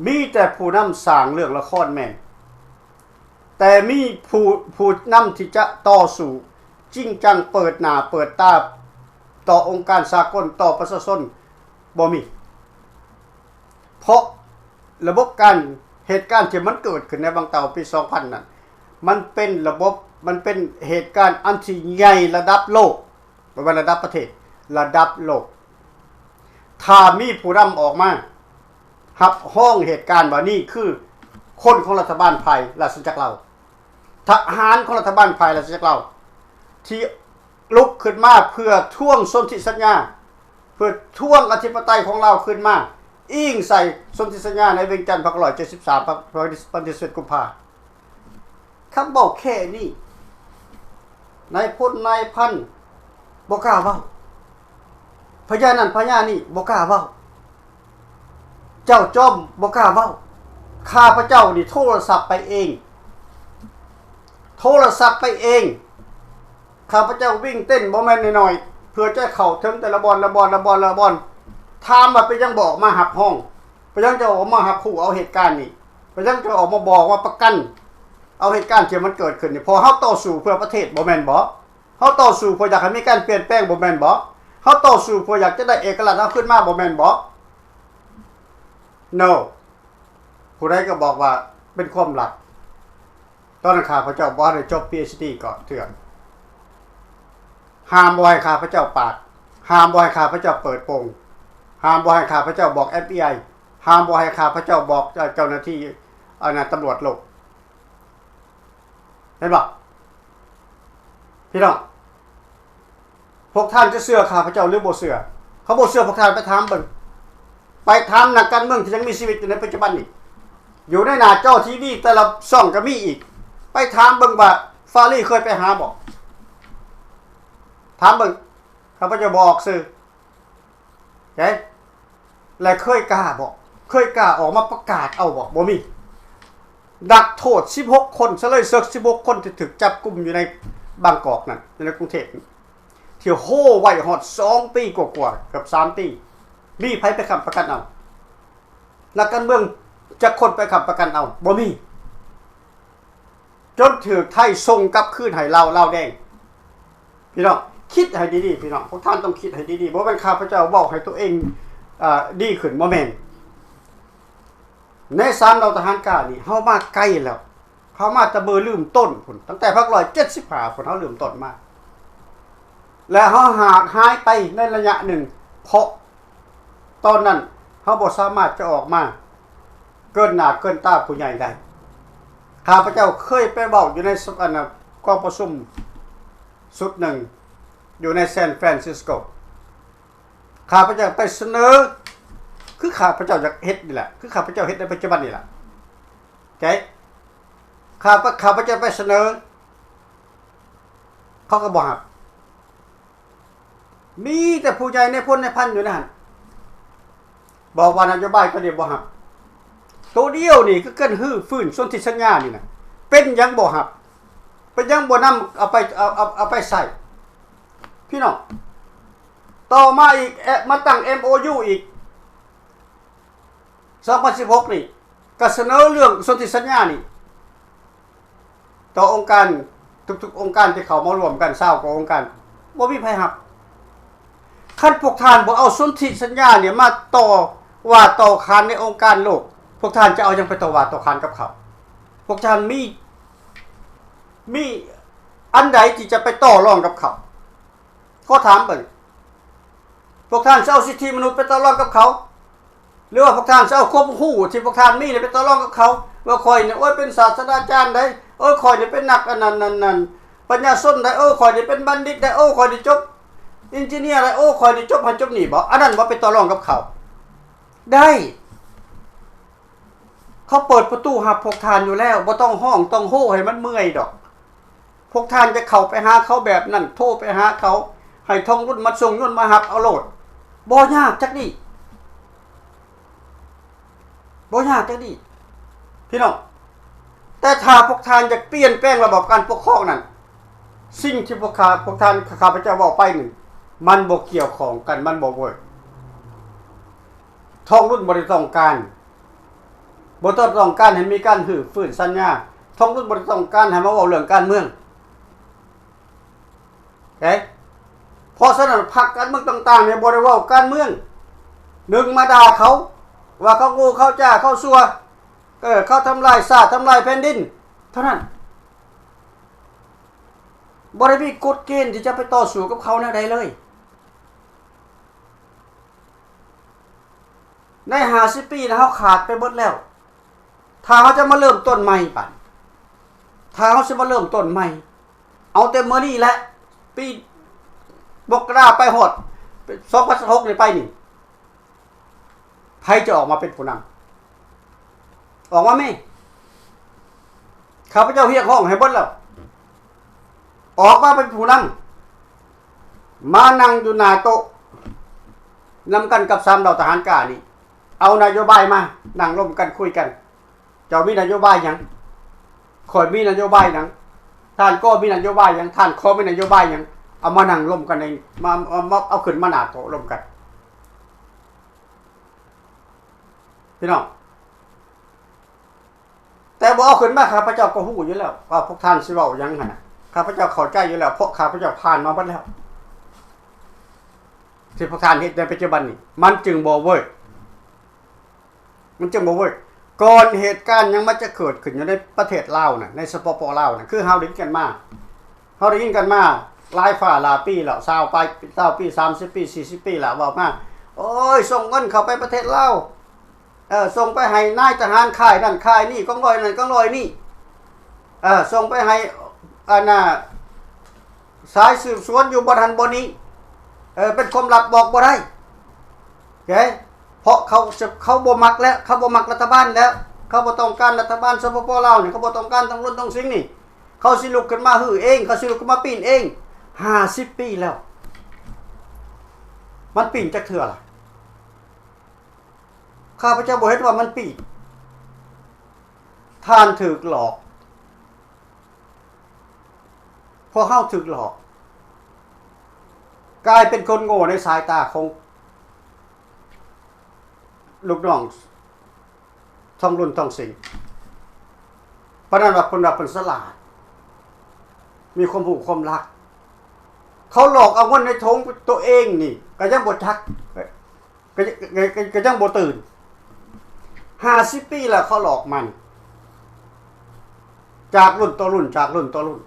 ມີແຕ່ຜູ້ນຳສ້າງເລື່ອງລະຄອນແມ່ນ, ແຕ່ມີຜູ້ ຜູ້ນຳທີ່ຈະຕໍ່ສູ້ຈິງຈັງ, ເປີດໜ້າເປີດຕາຕໍ່ອົງການສາກົນ, ຕໍ່ປະຊາຊົນ ບໍ່ມີ. ເພາະລະບົບການ ເຫດການທີ່ມັນເກີດຂຶ້ນໃນວັງເຕົ່າປີສອງພັນນັ້ນ, ມັນເປັນລະບົບ, ມັນເປັນເຫດການອັນທີ່ໃຫຍ່ລະດັບໂລກ, ບໍ່ແມ່ນລະດັບປະເທດ, ລະດັບໂລກ. ຖ້າມີຜູ້ນຳອອກມາຮັບຮອງເຫດການວ່ານີ້ຄືຄົນຂອງລັດຖະບານຝ່າຍລາຊະອານາຈັກລາວ, ທະຫານຂອງລັດຖະບານຝ່າຍລາຊະອານາຈັກລາວ ທີ່ລຸກຂຶ້ນມາເພື່ອທວງສົນທິສັນຍາ, ເພື່ອທວງອະທິປະໄຕຂອງລາວຄືນມາ, ອີງໃສ່ສົນທິສັນຍາໃນວຽງຈັນ ພັນເກົ້າຮ້ອຍເຈັດສິບສາມ ວັນທີສິບເອັດ ກຸມພາ. ຄຳເວົ້າແຄ່ນີ້ ນາຍພົນນາຍພັນບໍ່ກ້າເວົ້າ, ພະຍານັ້ນພະຍານີ້ບໍ່ກ້າເວົ້າ, ເຈົ້າຈອມບໍ່ກ້າເວົ້າ. ຂ້າພະເຈົ້ານີ້ໂທລະສັບໄປເອງ, ໂທລະສັບໄປເອງ. ຂ້າພະເຈົ້າວິ່ງເຕັ້ນບໍ່ແມ່ນນ້ອຍໆ ເພື່ອຈະເຂົ້າເຖິງແຕ່ລະບ່ອນ ລະບ່ອນ ລະບ່ອນ ລະບ່ອນ. ຖາມວ່າເປັນຫຍັງບໍ່ອອກມາຮັບຮອງ? ເປັນຫຍັງຈະອອກມາຮັບຮູ້ເອົາເຫດການນີ້? ເປັນຫຍັງຈະອອກມາບອກວ່າປະກັນເອົາເຫດການທີ່ມັນເກີດຂຶ້ນນີ້? ເພາະເຮົາຕໍ່ສູ້ເພື່ອປະເທດບໍ່ແມ່ນບໍ? ເຮົາຕໍ່ສູ້ເພື່ອຢາກໃຫ້ມີການປ່ຽນແປງບໍ່ແມ່ນບໍ? ເຮົາຕໍ່ສູ້ເພື່ອຢາກຈະໄດ້ເອກະລາດເຮົາຄືນມາບໍ່ແມ່ນບໍ? No. ຜູ້ໃດກໍບອກວ່າເປັນຄວາມລັບ. ຕອນນັ້ນຂ້າພະເຈົ້າບໍ່ໄດ້ຈົບ PhD ກໍເທື່ອ. ຫ້າມບໍ່ໃຫ້ຂ້າພະເຈົ້າປາກ, ຫ້າມບໍ່ໃຫ້ຂ້າພະເຈົ້າເປີດໂປງ, ຫ້າມບໍ່ໃຫ້ຂ້າພະເຈົ້າບອກ FBI, ຫ້າມບໍ່ໃຫ້ຂ້າພະເຈົ້າບອກເຈົ້າໜ້າທີ່ ອັນນັ້ນ ຕຳຫຼວດໂລກ. ເຫັນບໍ່? ພີ່ນ້ອງ, ພວກທ່ານຈະເຊື່ອຂ້າພະເຈົ້າຫຼືບໍ່ເຊື່ອ? ຄັນບໍ່ເຊື່ອພວກທ່ານໄປຖາມເບິ່ງ, ໄປຖາມນັກການເມືອງທີ່ຍັງມີຊີວິດຢູ່ໃນປັດຈຸບັນນີ້, ຢູ່ໃນໜ້າຈໍທີວີແຕ່ລະຊ່ອງກໍມີອີກ. ໄປຖາມເບິ່ງວ່າຟາຣີເຄີຍໄປຫາບໍ່? ຖາມເບິ່ງ, ຂ້າພະເຈົ້າບໍ່ອອກຊື່. ເອີ ແລະ ເຄີຍກ້າບໍ່? ເຄີຍກ້າອອກມາປະກາດເອົາບໍ່? ບໍ່ມີ. ນັກໂທດສິບຫົກຄົນ, ສະເລີຍເສິກສິບຫົກຄົນທີ່ຖືກຈັບກຸມຢູ່ໃນບາງກອກນັ້ນ, ຢູ່ໃນກຸງເທບ, ທີ່ໂຮໄວ້ຮອດສອງປີກວ່າໆ, ເກືອບສາມປີ, ມີໃຜໄປຄ້ຳປະກັນເອົາ? ນັກການເມືອງຈັກຄົນໄປຄ້ຳປະກັນເອົາ? ບໍ່ມີ. ຈົນຖືກໄທສົ່ງກັບຄືນໃຫ້ລາວ, ລາວແດງ. ພີ່ນ້ອງຄິດໃຫ້ດີໆ, ພີ່ນ້ອງ, ພວກທ່ານຕ້ອງຄິດໃຫ້ດີໆ. ບໍ່ແມ່ນຂ້າພະເຈົ້າເວົ້າໃຫ້ຕົວເອງ, ເອີ, ດີຂຶ້ນ, ບໍ່ແມ່ນ. ໃນສາມເຫຼົ່າທະຫານກ້ານີ້, ເຮົາມາໄກແລ້ວ. ເຮົາມາແຕ່ເບີເລີ່ມຕົ້ນພຸ້ນ, ຕັ້ງແຕ່ພັນເກົ້າຮ້ອຍເຈັດສິບຫ້າພຸ້ນ, ເຮົາເລີ່ມຕົ້ນມາ. ແລະ ເຮົາຫາກຫາຍໄປໃນໄລຍະໜຶ່ງ, ເພາະຕອນນັ້ນເຮົາບໍ່ສາມາດຈະອອກມາເກີນໜ້າເກີນຕາຜູ້ໃຫຍ່ໄດ້. ຂ້າພະເຈົ້າເຄີຍໄປເວົ້າຢູ່ໃນ ອັນນ່າ ກອງປະຊຸມຊຸດໜຶ່ງ ຢູ່ໃນ San Francisco. ຂ້າພະເຈົ້າໄປສະເໜີ, ຄືຂ້າພະເຈົ້າຢາກເຮັດນີ້ແຫຼະ, ຄືຂ້າພະເຈົ້າເຮັດໃນປັດຈຸບັນນີ້ແຫຼະ. ເອີ ຂ້າພະ, ຂ້າພະເຈົ້າໄປສະເໜີ, ເຂົາກໍບໍ່ຮັບ. ມີແຕ່ຜູ້ໃຫຍ່ນາຍພົນນາຍພັນຢູ່ໃນຫັ້ນ ບອກວ່ານະໂຍບາຍຕົວນີ້ບໍ່ຮັບ. ໂຕດຽວນີ້ຄືການຮື້ຟື້ນສົນທິສັນຍານີ້ນະ, ເປັນຫຍັງບໍ່ຮັບ? ເປັນຫຍັງບໍ່ນຳເອົາໄປ, ເອົາ, ເອົາ, ເອົາໄປໃຊ້? ພີ່ນ້ອງ, ຕໍ່ມາອີກ, ເອ, ມາຕັ້ງ MOU ອີກ, ສອງພັນສິບຫົກນີ້ ກໍສະເໜີເລື່ອງສົນທິສັນຍານີ້ ຕໍ່ອົງການ, ທຸກໆອົງການທີ່ເຂົ້າມາຮ່ວມກັນ ຊາວກວ່າອົງການ, ບໍ່ມີໃຜຮັບ. ຄັນພວກທ່ານບໍ່ເອົາສົນທິສັນຍານີ້ມາຕໍ່ວ່າຕໍ່ຂານໃນອົງການໂລກ, ພວກທ່ານຈະເອົາຫຍັງໄປຕໍ່ວ່າຕໍ່ຂານກັບເຂົາ? ພວກທ່ານມີ, ມີອັນໃດທີ່ຈະໄປຕໍ່ລອງກັບເຂົາ? ຂໍຖາມເບິ່ງ, ພວກທ່ານຈະເອົາສິດທິມະນຸດໄປຕໍ່ລອງກັບເຂົາ? ຫຼືວ່າພວກທ່ານຈະເອົາຄວາມຮູ້ທີ່ພວກທ່ານມີນີ້ໄປຕໍ່ລອງກັບເຂົາ ວ່າຂ້ອຍນີ້ ໂອ້ຍ ເປັນສາດສະດາຈານໃດ໋, ໂອ້ຍ ຂ້ອຍນີ້ເປັນນັກອັນນັ້ນ, ອັນນັ້ນ, ປັນຍາຊົນໃດ໋, ໂອ້ຍ ຂ້ອຍນີ້ເປັນບັນດິດໃດ໋, ໂອ້ຍ ຂ້ອຍນີ້ຈົບອິນຈິເນຍໃດ໋, ໂອ້ຍ ຂ້ອຍນີ້ຈົບຫັ້ນຈົບນີ້ບໍ? ອັນນັ້ນບໍ່ໄປຕໍ່ລອງກັບເຂົາໄດ້. ເຂົາເປີດປະຕູຮັບພວກທ່ານຢູ່ແລ້ວ, ບໍ່ຕ້ອງຮ້ອງຕ້ອງໂຮໃຫ້ມັນເມື່ອຍດອກ. ພວກທ່ານຈະເຂົ້າໄປຫາເຂົາແບບນັ້ນ, ໂທໄປຫາເຂົາ, ໃຫ້ທອງລຸນມາສົ່ງຍົນມາຮັບເອົາໂລດ. ບໍ່ຍາກຈັກດີ້, ບໍ່ຍາກຈັກດີ້ ພີ່ນ້ອງ. ແຕ່ຖ້າພວກທ່ານຢາກປ່ຽນແປງລະບອບການປົກຄອງນັ້ນ, ສິ່ງທີ່ພວກຂ້າ, ພວກທ່ານ, ຂ້າພະເຈົ້າເວົ້າໄປນັ້ນ, ມັນບໍ່ກ່ຽວຂ້ອງກັນ, ມັນບໍ່ເວີກ. ທອງລຸນບໍ່ໄດ້ຕ້ອງການ, ບໍ່ຕ້ອງ, ຕ້ອງການໃຫ້ມີການຮື້ຟື້ນສັນຍາ. ທອງລຸນບໍ່ໄດ້ຕ້ອງການໃຫ້ມາເວົ້າເລື່ອງການເມືອງ. ເອີ ເພາະສະນັ້ນ ພັກການເມືອງຕ່າງໆນີ້ບໍ່ໄດ້ເວົ້າການເມືອງ. ໜຶ່ງ ມາດ່າເຂົາ ວ່າເຂົາໂງ່ ເຂົາຈ້າ ເຂົາຊົ່ວ, ເອີ ເຂົາທຳລາຍຊາດ ທຳລາຍແຜ່ນດິນ ເທົ່ານັ້ນ. ບໍ່ໄດ້ມີກົດເກນທີ່ຈະໄປຕໍ່ສູ້ກັບເຂົາແນວໃດເລີຍ. ໃນຫ້າສິບປີນະ ເຮົາຂາດໄປເບິດແລ້ວ. ຖ້າເຮົາຈະມາເລີ່ມຕົ້ນໃໝ່ບາດ, ຖ້າເຮົາຊິມາເລີ່ມຕົ້ນໃໝ່, ເອົາແຕ່ມື້ນີ້ແຫຼະ, ປີມົກກະລາໄປຮອດສອງພັນຊາວຫົກນີ້ໄປນີ້, ໄຜ ໃຜຈະອອກມາເປັນຜູ້ນຳ? ອອກມາແມ້. ຂ້າພະເຈົ້າຮຽກຮ້ອງໃຫ້ເບິດແລ້ວ. ອອກມາເປັນຜູ້ນຳ. ມານັ່ງຢູ່ໜ້າໂຕະນຳກັນກັບສາມເຫຼົ່າທະຫານກ້ານີ້. ເອົານະໂຍບາຍມາ ນັ່ງລົມກັນຄຸຍກັນ. ເຈົ້າມີນະໂຍບາຍຫຍັງ? ຂ້ອຍມີນະໂຍບາຍຫຍັງ? ທ່ານກໍມີນະໂຍບາຍຫຍັງ? ທ່ານຂໍມີນະໂຍບາຍຫຍັງ? ເອົາມານັ່ງລົມກັນໃນ ມາ ມາ ມາ ເອົາຂຶ້ນມາໜ້າໂຕະລົມກັນ ພີ່ນ້ອງ. ແຕ່ບໍ່ເອົາຂຶ້ນມາ ຂ້າພະເຈົ້າກໍຮູ້ຢູ່ແລ້ວວ່າພວກທ່ານຊິເວົ້າຫຍັງຫັ້ນນະ. ຂ້າພະເຈົ້າເຂົ້າໃຈຢູ່ແລ້ວ ເພາະຂ້າພະເຈົ້າຜ່ານມາເບິດແລ້ວ. ທີ່ພວກທ່ານເຮັດໃນປັດຈຸບັນນີ້ ມັນຈຶ່ງບໍ່ເວີກ. ມັນຈຶ່ງບໍ່ເວີກ. ກ່ອນເຫດການຫຍັງມັນຈະເກີດຂຶ້ນຢູ່ໃນປະເທດລາວນະ ໃນ ສປປ ລາວນະ ຄືເຮົາໄດ້ຍິນກັນມາ ເຮົາໄດ້ຍິນກັນມາຫຼາຍຟ້າຫຼາຍປີແລ້ວ ຊາວປາຍ ຊາວປີ ສາມສິບປີ ສີ່ສິບປີແລ້ວ ເວົ້າມາ ໂອ້ຍ ສົ່ງເງິນເຂົ້າໄປປະເທດລາວ ເອີ ສົ່ງໄປໃຫ້ນາຍທະຫານຄ້າຍນັ້ນຄ້າຍນີ້ ກອງຮ້ອຍນັ້ນກອງຮ້ອຍນີ້ ເອີ ສົ່ງໄປໃຫ້ ອັນນ່າ ສາຍສືບສວນຢູ່ບ່ອນຫັ້ນບ່ອນນີ້ ເອີ ເປັນຄວາມລັບບອກບໍ່ໄດ້ ເອີ ເພາະເຂົາ ເຂົາບໍ່ມັກແລ້ວ ເຂົາບໍ່ມັກລັດຖະບານແລ້ວ ເຂົາບໍ່ຕ້ອງການລັດຖະບານ ສປປ ລາວນີ້ ເຂົາບໍ່ຕ້ອງການທອງລຸນທອງສິງນີ້ ເຂົາຊິລຸກຂຶ້ນມາຮື້ເອງ ເຂົາຊິລຸກຂຶ້ນມາປີ້ນເອງ ຫ້າສິບປີແລ້ວ ມັນປີ້ນຈັກເທື່ອລະ? ຂ້າພະເຈົ້າບໍ່ເຫັນວ່າມັນປີ້ນ. ທ່ານຖືກຫຼອກ. ພວກເຮົາຖືກຫຼອກ ກາຍເປັນຄົນໂງ່ໃນສາຍຕາຂອງລູກນ້ອງທອງລຸນທອງສິງ ປານນັ້ນວ່າເພິ່ນວ່າເພິ່ນສະຫຼາດ ມີຄວາມຮູ້ຄວາມລັກ ເຂົາຫຼອກເອົາເງິນໃນຖົງໂຕເອງນີ້ ກໍຍັງບໍ່ຈັກ ກໍ ກໍ ກໍ ກໍຍັງບໍ່ຕື່ນ ຫ້າສິບປີແລ້ວເຂົາຫຼອກມັນ ຈາກລຸ້ນຕໍ່ລຸ້ນ ຈາກລຸ້ນຕໍ່ລຸ້ນ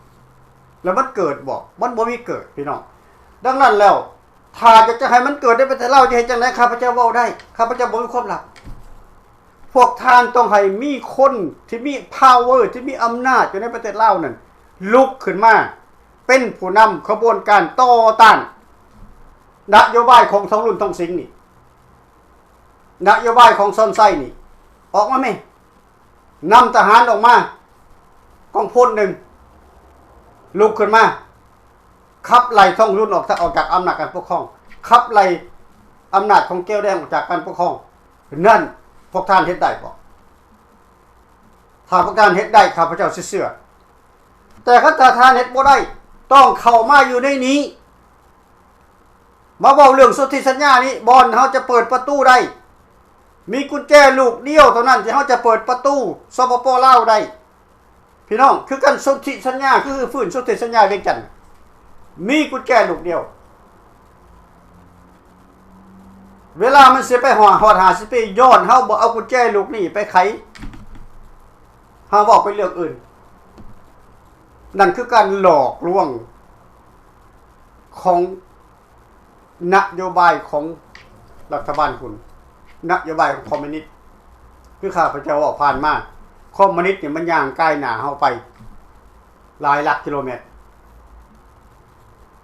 ແລ້ວມັນເກີດບໍ່? ມັນບໍ່ມີເກີດ ພີ່ນ້ອງ. ດັ່ງນັ້ນແລ້ວ ຖ້າຢາກຈະໃຫ້ມັນເກີດໃນປະເທດລາວ ຈະເຮັດຈັ່ງໃດ? ຂ້າພະເຈົ້າເວົ້າໄດ້ ຂ້າພະເຈົ້າບໍ່ມີຄວາມລັບ. ພວກທ່ານຕ້ອງໃຫ້ມີຄົນທີ່ມີພາວເວີ ທີ່ມີອຳນາດຢູ່ໃນປະເທດລາວນັ້ນ ລຸກຂຶ້ນມາເປັນຜູ້ນຳຂະບວນການຕໍ່ຕ້ານນະໂຍບາຍຂອງທອງລຸນທອງສິງນີ້. ນະໂຍບາຍຂອງຊອນໄຊນີ້ ອອກມາແມ້ ນຳທະຫານອອກມາ ກອງພົນໜຶ່ງ ລຸກຂຶ້ນມາ ຂັບໄລ່ທອງລຸນອອກ ອອກຈາກອຳນາດການປົກຄອງ ຂັບໄລ່ອຳນາດຂອງແກ້ວແດງອອກຈາກການປົກຄອງ. ນັ້ນພວກທ່ານເຮັດໄດ້ບໍ່? ຖ້າພວກທ່ານເຮັດໄດ້ ຂ້າພະເຈົ້າຊິເຊື່ອ. ແຕ່ຄັນຖ້າທ່ານເຮັດບໍ່ໄດ້ ຕ້ອງເຂົ້າມາຢູ່ໃນນີ້ ມາເວົ້າເລື່ອງສົນທິສັນຍານີ້ ບ່ອນເຮົາຈະເປີດປະຕູໄດ້ ມີກຸນແຈລູກດຽວເທົ່ານັ້ນທີ່ເຮົາຈະເປີດປະຕູ ສປປ ລາວ ໄດ້ ພີ່ນ້ອງ. ຄືກັນ ສົນທິສັນຍາ ຄືຟື້ນສົນທິສັນຍາວຽງຈັນ ມີກຸນແຈລູກດຽວ. ເວລາມັນຊິໄປຮອດ ຮອດຫ້າສິບປີ ຍ້ອນເຮົາບໍ່ເອົາກຸນແຈລູກນີ້ໄປໄຂ. ເຮົາເວົ້າໄປເລື່ອງອື່ນ. ນັ້ນຄືການຫຼອກລວງຂອງນະໂຍບາຍຂອງລັດຖະບານຄຸນ, ນະໂຍບາຍຂອງຄອມມູນິດ. ຄືຂ້າພະເຈົ້າເວົ້າຜ່ານມາ, ຄອມມູນິດນີ້ມັນຍ່າງກາຍໜ້າເຮົາໄປຫຼາຍຫຼັກກິໂລແມັດ.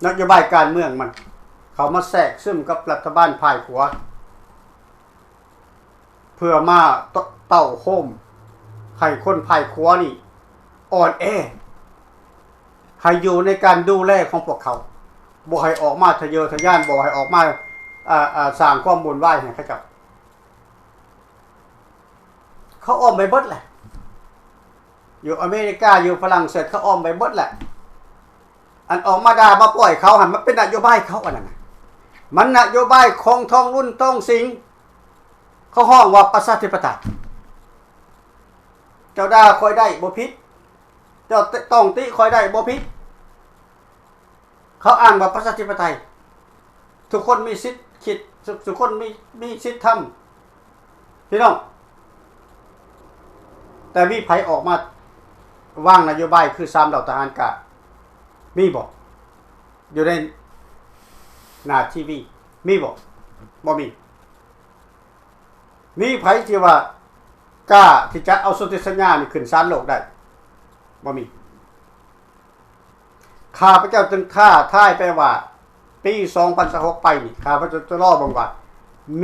ນະໂຍບາຍການເມືອງມັນເຂົ້າມາແຊກຊຶມກັບລັດຖະບານຝ່າຍຂວາ ເພື່ອມາເຕົ້າໂຮມໃຫ້ຄົນຝ່າຍຂວານີ້ອ່ອນແອ, ໃຫ້ຢູ່ໃນການດູແລຂອງພວກເຂົາ, ບໍ່ໃຫ້ອອກມາທະເຍີທະຍານ, ບໍ່ໃຫ້ອອກມາ ອາ ອາ ສ້າງຄວາມວຸ່ນວາຍໃຫ້ເຂົາເຈົ້າ. ເຂົາອ້ອມໄປເບິດແຫຼະ. ຢູ່ອາເມລິກາ, ຢູ່ຝຣັ່ງເສດ, ເຂົາອ້ອມໄປເບິດແຫຼະ. ອັນອອກມາດ່າມາປ້ອຍເຂົາຫັ້ນ ມັນເປັນນະໂຍບາຍເຂົາ ອັນນັ້ນນະ. ມັນນະໂຍບາຍຂອງທອງລຸນ ທອງສິງ. ເຂົາຮ້ອງວ່າປະຊາທິປະໄຕ. ເຈົ້າດ່າຂ້ອຍໄດ້ບໍ່ຜິດ, ເຈົ້າຕ້ອງຕິຂ້ອຍໄດ້ບໍ່ຜິດ. ເຂົາອ້າງວ່າປະຊາທິປະໄຕ, ທຸກຄົນມີສິດຄິດ, ທຸກຄົນມີ ມີສິດທຳ, ພີ່ນ້ອງ. ແຕ່ມີໃຜອອກມາວາງນະໂຍບາຍຄືສາມເຫຼົ່າທະຫານກ້າ ມີບໍ່? ຢູ່ໃນໜ້າທີວີ ມີບໍ່? ບໍ່ມີ. ມີໃຜທີ່ວ່າກ້າທີ່ຈະເອົາສົນທິສັນຍານີ້ຂຶ້ນສານໂລກໄດ້? ບໍ່ມີ. ຂ້າພະເຈົ້າຈຶ່ງທ້າທາຍໄປວ່າ ປີສອງພັນຊາວຫົກໄປນີ້ ຂ້າພະເຈົ້າຈະລໍເບິ່ງວ່າ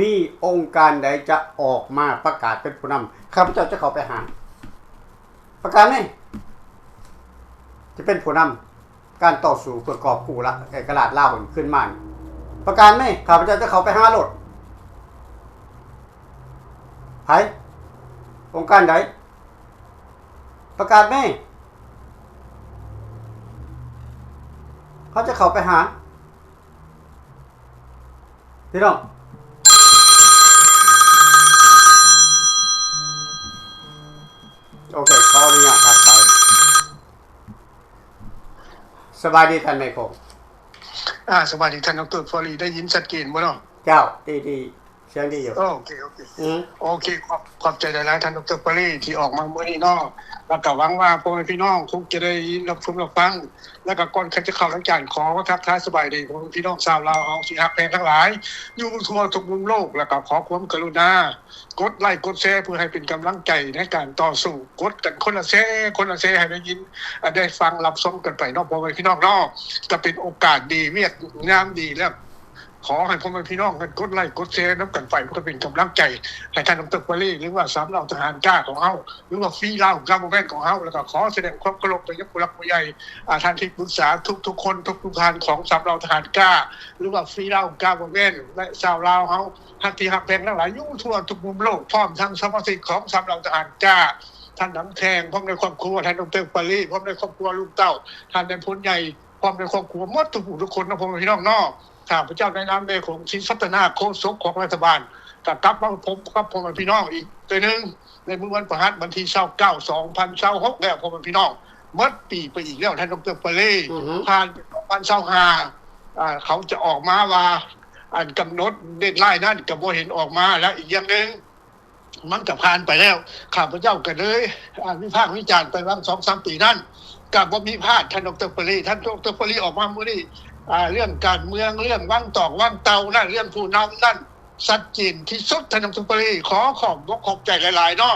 ມີອົງການໃດຈະອອກມາປະກາດເປັນຜູ້ນຳ, ຂ້າພະເຈົ້າຈະເຂົ້າໄປຫາ. ປະກາດແດ່, ຈະເປັນຜູ້ນຳການຕໍ່ສູ້ເພື່ອກອບກູ້ລະ ເອກະລາດລາວໃຫ້ຄືນມາ. ປະກາດແດ່, ຂ້າພະເຈົ້າຈະເຂົ້າໄປຫາໂລດ. ໃຜ? ອົງການໃດ? ປະກາດແດ່, ເຮົາຈະເຂົ້າໄປຫາ. ພີ່ນ້ອງ ໂອເຄ ຂໍອະນຸຍາດທັກທາຍ. ສະບາຍດີທ່ານນາຍພົງ. ອາ ສະບາຍດີທ່ານດອກເຕີ ຟອຣີ ໄດ້ຍິນຊັດເຈນບໍ່ເນາະ? ເຈົ້າ ດີໆ ສຽງດີຢູ່. ໂອເຄ ໂອເຄ ອືມ ໂອເຄ ຂອບ ຂອບໃຈຫຼາຍໆ ທ່ານດອກເຕີ ຟອຣີ ທີ່ອອກມາມື້ນີ້ເນາະ. ແລ້ວກໍຫວັງວ່າພໍ່ແມ່ພີ່ນ້ອງຄົງຈະໄດ້ຮັບຊົມຮັບຟັງ. ແລ້ວກໍກ່ອນທີ່ຈະເຂົ້າລາຍການ ຂໍທັກທາຍສະບາຍດີພໍ່ແມ່ພີ່ນ້ອງຊາວລາວເຮົາທີ່ຮັກແພງທັງຫຼາຍ ຢູ່ທົ່ວທຸກມຸມໂລກ. ແລ້ວກໍຂໍຄວາມກະລຸນາກົດໄລກົດແຊ ເພື່ອໃຫ້ເປັນກຳລັງໃຈໃນການຕໍ່ສູ້. ກົດກັນຄົນລະແຊ ຄົນລະແຊ ໃຫ້ໄດ້ຍິນ ໄດ້ຟັງຮັບຊົມກັນໄປເນາະ ພໍ່ແມ່ພີ່ນ້ອງເນາະ. ກໍເປັນໂອກາດດີ ວຽກງາມດີແລ້ວ. ຂໍໃຫ້ພໍ່ແມ່ພີ່ນ້ອງກັນກົດໄລກົດແຊນຳກັນໄປ ເພື່ອເປັນກຳລັງໃຈໃຫ້ທ່ານດອກເຕີ ຟອຣີ ຫຼືວ່າສາມເຫຼົ່າທະຫານກ້າຂອງເຮົາ ຫຼືວ່າ Free Lao Government ຂອງເຮົາ. ແລ້ວກໍຂໍສະແດງຄວາມເຄົາລົບໄປຍັງຜູ້ຫຼັກຜູ້ໃຫຍ່ ອາ ທ່ານທີ່ປຶກສາທຸກໆຄົນ ທຸກໆທ່ານຂອງສາມເຫຼົ່າທະຫານກ້າ ຫຼືວ່າ Free Lao Government ແລະ ຊາວລາວເຮົາ ຮັກທີ່ຮັກແພງທັງຫຼາຍ ຢູ່ທົ່ວທຸກມຸມໂລກ ພ້ອມທັງສະມາຊິກຂອງສາມເຫຼົ່າທະຫານກ້າ ທ່ານນຳແຂງ ພ້ອມໃນຄອບຄົວ ທ່ານດອກເຕີ ຟອຣີ ພ້ອມໃນຄອບຄົວ ລຸງເຕົ້າ ທ່ານນາຍພົນໃຫຍ່ ພ້ອມໃນຄອບຄົວໝົດທຸກຜູ້ທຸກຄົນເນາະ ພໍ່ແມ່ພີ່ນ້ອງເນາະ. ຂ້າພະເຈົ້າໃນນາມແມ່ຂອງ ສິດສັດຕະນາ ໂຄສົກຂອງລັດຖະບານ ກໍກັບມາພົບກັບພໍ່ແມ່ພີ່ນ້ອງອີກເທື່ອໜຶ່ງ ໃນມື້ວັນພະຫັດ ວັນທີຊາວເກົ້າ ສອງພັນຊາວຫົກແລ້ວ ພໍ່ແມ່ພີ່ນ້ອງ. ໝົດປີໄປອີກແລ້ວ ທ່ານດອກເຕີ ຟອຣີ ອືຮຶ ຜ່ານໄປສອງພັນຊາວຫ້າ ອາ ເຂົາຈະອອກມາວ່າ ອັນກຳນົດເດດໄລນັ້ນກໍບໍ່ເຫັນອອກມາ ແລະ ອີກຢ່າງໜຶ່ງ ມັນກໍຜ່ານໄປແລ້ວ. ຂ້າພະເຈົ້າກໍເລີຍ ອາ ວິພາກວິຈານໄປຫວ່າງສອງສາມປີນັ້ນ ກໍບໍ່ມີພາດ ທ່ານດອກເຕີ ຟອຣີ. ທ່ານດອກເຕີ ຟອຣີ ອອກມາມື້ນີ້ ອາ ເລື່ອງການເມືອງ ເລື່ອງວັງຕອກວັງເຕົ່ານັ້ນ ເລື່ອງຜູ້ນຳນັ້ນ ຊັດເຈນທີ່ສຸດ ທ່ານດອກເຕີ ຟອຣີ. ຂໍຂອບອົກຂອບໃຈຫຼາຍໆເນາະ.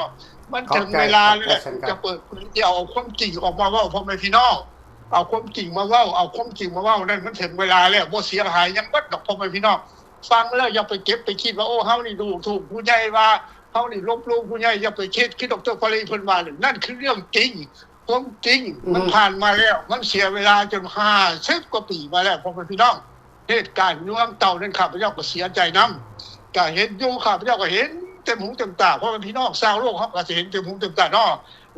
ມັນເຖິງເວລາແລ້ວ ຈະເປີດເຜີຍ ທີ່ເອົາຄວາມຈິງອອກມາເວົ້າ ພໍ່ແມ່ພີ່ນ້ອງ. ເອົາຄວາມຈິງມາເວົ້າ ເອົາຄວາມຈິງມາເວົ້ານັ້ນ ມັນເຖິງເວລາແລ້ວ. ບໍ່ເສຍຫາຍຫຍັງເບິດດອກ ພໍ່ແມ່ພີ່ນ້ອງ. ຟັງແລ້ວຢ່າໄປເກັບໄປຄິດວ່າ ໂອ້ ເຮົານີ້ດູຖູກຜູ້ໃຫຍ່ ວ່າເຮົານີ້ລົບຫຼູຜູ້ໃຫຍ່. ຢ່າໄປຄິດ ຄືດອກເຕີ ຟອຣີ ເພິ່ນວ່ານັ້ນ ນັ້ນຄືເລື່ອງຈິງ ຄວາມຈິງ. ອືມ ມັນຜ່ານມາແລ້ວ ມັນເສຍເວລາຈົນຫ້າສິບກວ່າປີມາແລ້ວ ພໍ່ແມ່ພີ່ນ້ອງ. ເຫດການຢູ່ວັງເຕົ່ານັ້ນ ຂ້າພະເຈົ້າກໍເສຍໃຈນຳ ກໍເຫັນຢູ່ ຂ້າພະເຈົ້າກໍເຫັນເຕັມຫູເຕັມຕາ. ພໍ່ແມ່ພີ່ນ້ອງຊາວໂລກເຮົາກໍຊິເຫັນເຕັມຫູເຕັມຕາເນາະ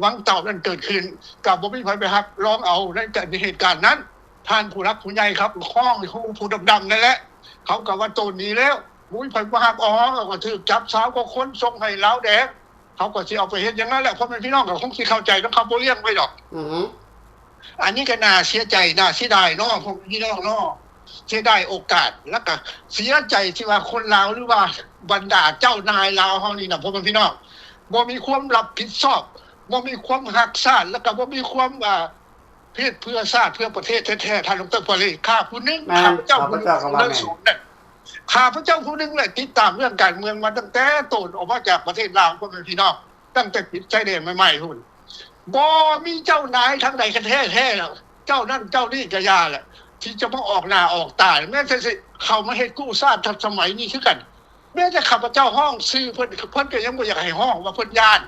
ວັງເຕົ່ານັ້ນເກີດຂຶ້ນ ກໍບໍ່ມີໃຜໄປຮັບຮອງເອົາໃນເຫດການນັ້ນ. ທ່ານຜູ້ຫຼັກຜູ້ໃຫຍ່ເຂົາກໍຄອງຢູ່ຜູ້ດຳໆນັ້ນແຫຼະ ເຂົາກໍວ່າໂຕນນີ້ແລ້ວ ບໍ່ມີໃຜມາຮັບອອກ ເຂົາກໍຖືກຈັບຊາວກວ່າຄົນ ສົ່ງໃຫ້ລາວແດງ. ເຂົາກໍຊິເອົາໄປເຮັດຢ່າງນັ້ນແຫຼະ ພໍ່ແມ່ພີ່ນ້ອງກໍຄົງຊິເຂົ້າໃຈນຳ ເຂົາບໍ່ລ້ຽງໄວ້ດອກ. ອືຮຶ ອັນນີ້ກໍໜ້າເສຍໃຈ ໜ້າເສຍດາຍເນາະ ພໍ່ແມ່ພີ່ນ້ອງເນາະ. ເສຍດາຍໂອກາດ ແລ້ວກໍເສຍໃຈທີ່ວ່າຄົນລາວ ຫຼືວ່າບັນດາເຈົ້ານາຍລາວເຮົານີ້ນະ ພໍ່ແມ່ພີ່ນ້ອງ ບໍ່ມີຄວາມຮັບຜິດຊອບ ບໍ່ມີຄວາມຮັກຊາດ ແລ້ວກໍບໍ່ມີຄວາມ ອ່າ ເຮັດເພື່ອຊາດເພື່ອປະເທດແທ້ໆ ທ່ານດອກເຕີ ຟອຣີ. ຂ້າຜູ້ໜຶ່ງ ແມ່ນ ຂ້າພະເຈົ້າຜູ້ໜຶ່ງ ຂ້າພະເຈົ້າຜູ້ໜຶ່ງແຫຼະ ຕິດຕາມເລື່ອງການເມືອງມາຕັ້ງແຕ່ໂຕນອອກມາຈາກປະເທດລາວ ພໍ່ແມ່ພີ່ນ້ອງ ຕັ້ງແຕ່ຕິດຊາຍແດນໃໝ່ໆພຸ້ນ. ບໍ່ມີເຈົ້ານາຍທາງໃດກັນແທ້ໆ ແລ້ວ ເຈົ້ານັ້ນເຈົ້ານີ້ກໍຢ່າແຫຼະ ທີ່ຈະມາອອກໜ້າອອກຕາ. ແມ່ນແຕ່ຊິເຂົ້າມາເຮັດກູ້ຊາດທັນສະໄໝນີ້ຄືກັນ. ແມ້ແຕ່ຂ້າພະເຈົ້າຮ້ອງຊື່ເພິ່ນ ເພິ່ນກໍຍັງບໍ່ຢາກໃຫ້ຮ້ອງ ວ່າເພິ່ນຢ້ານ.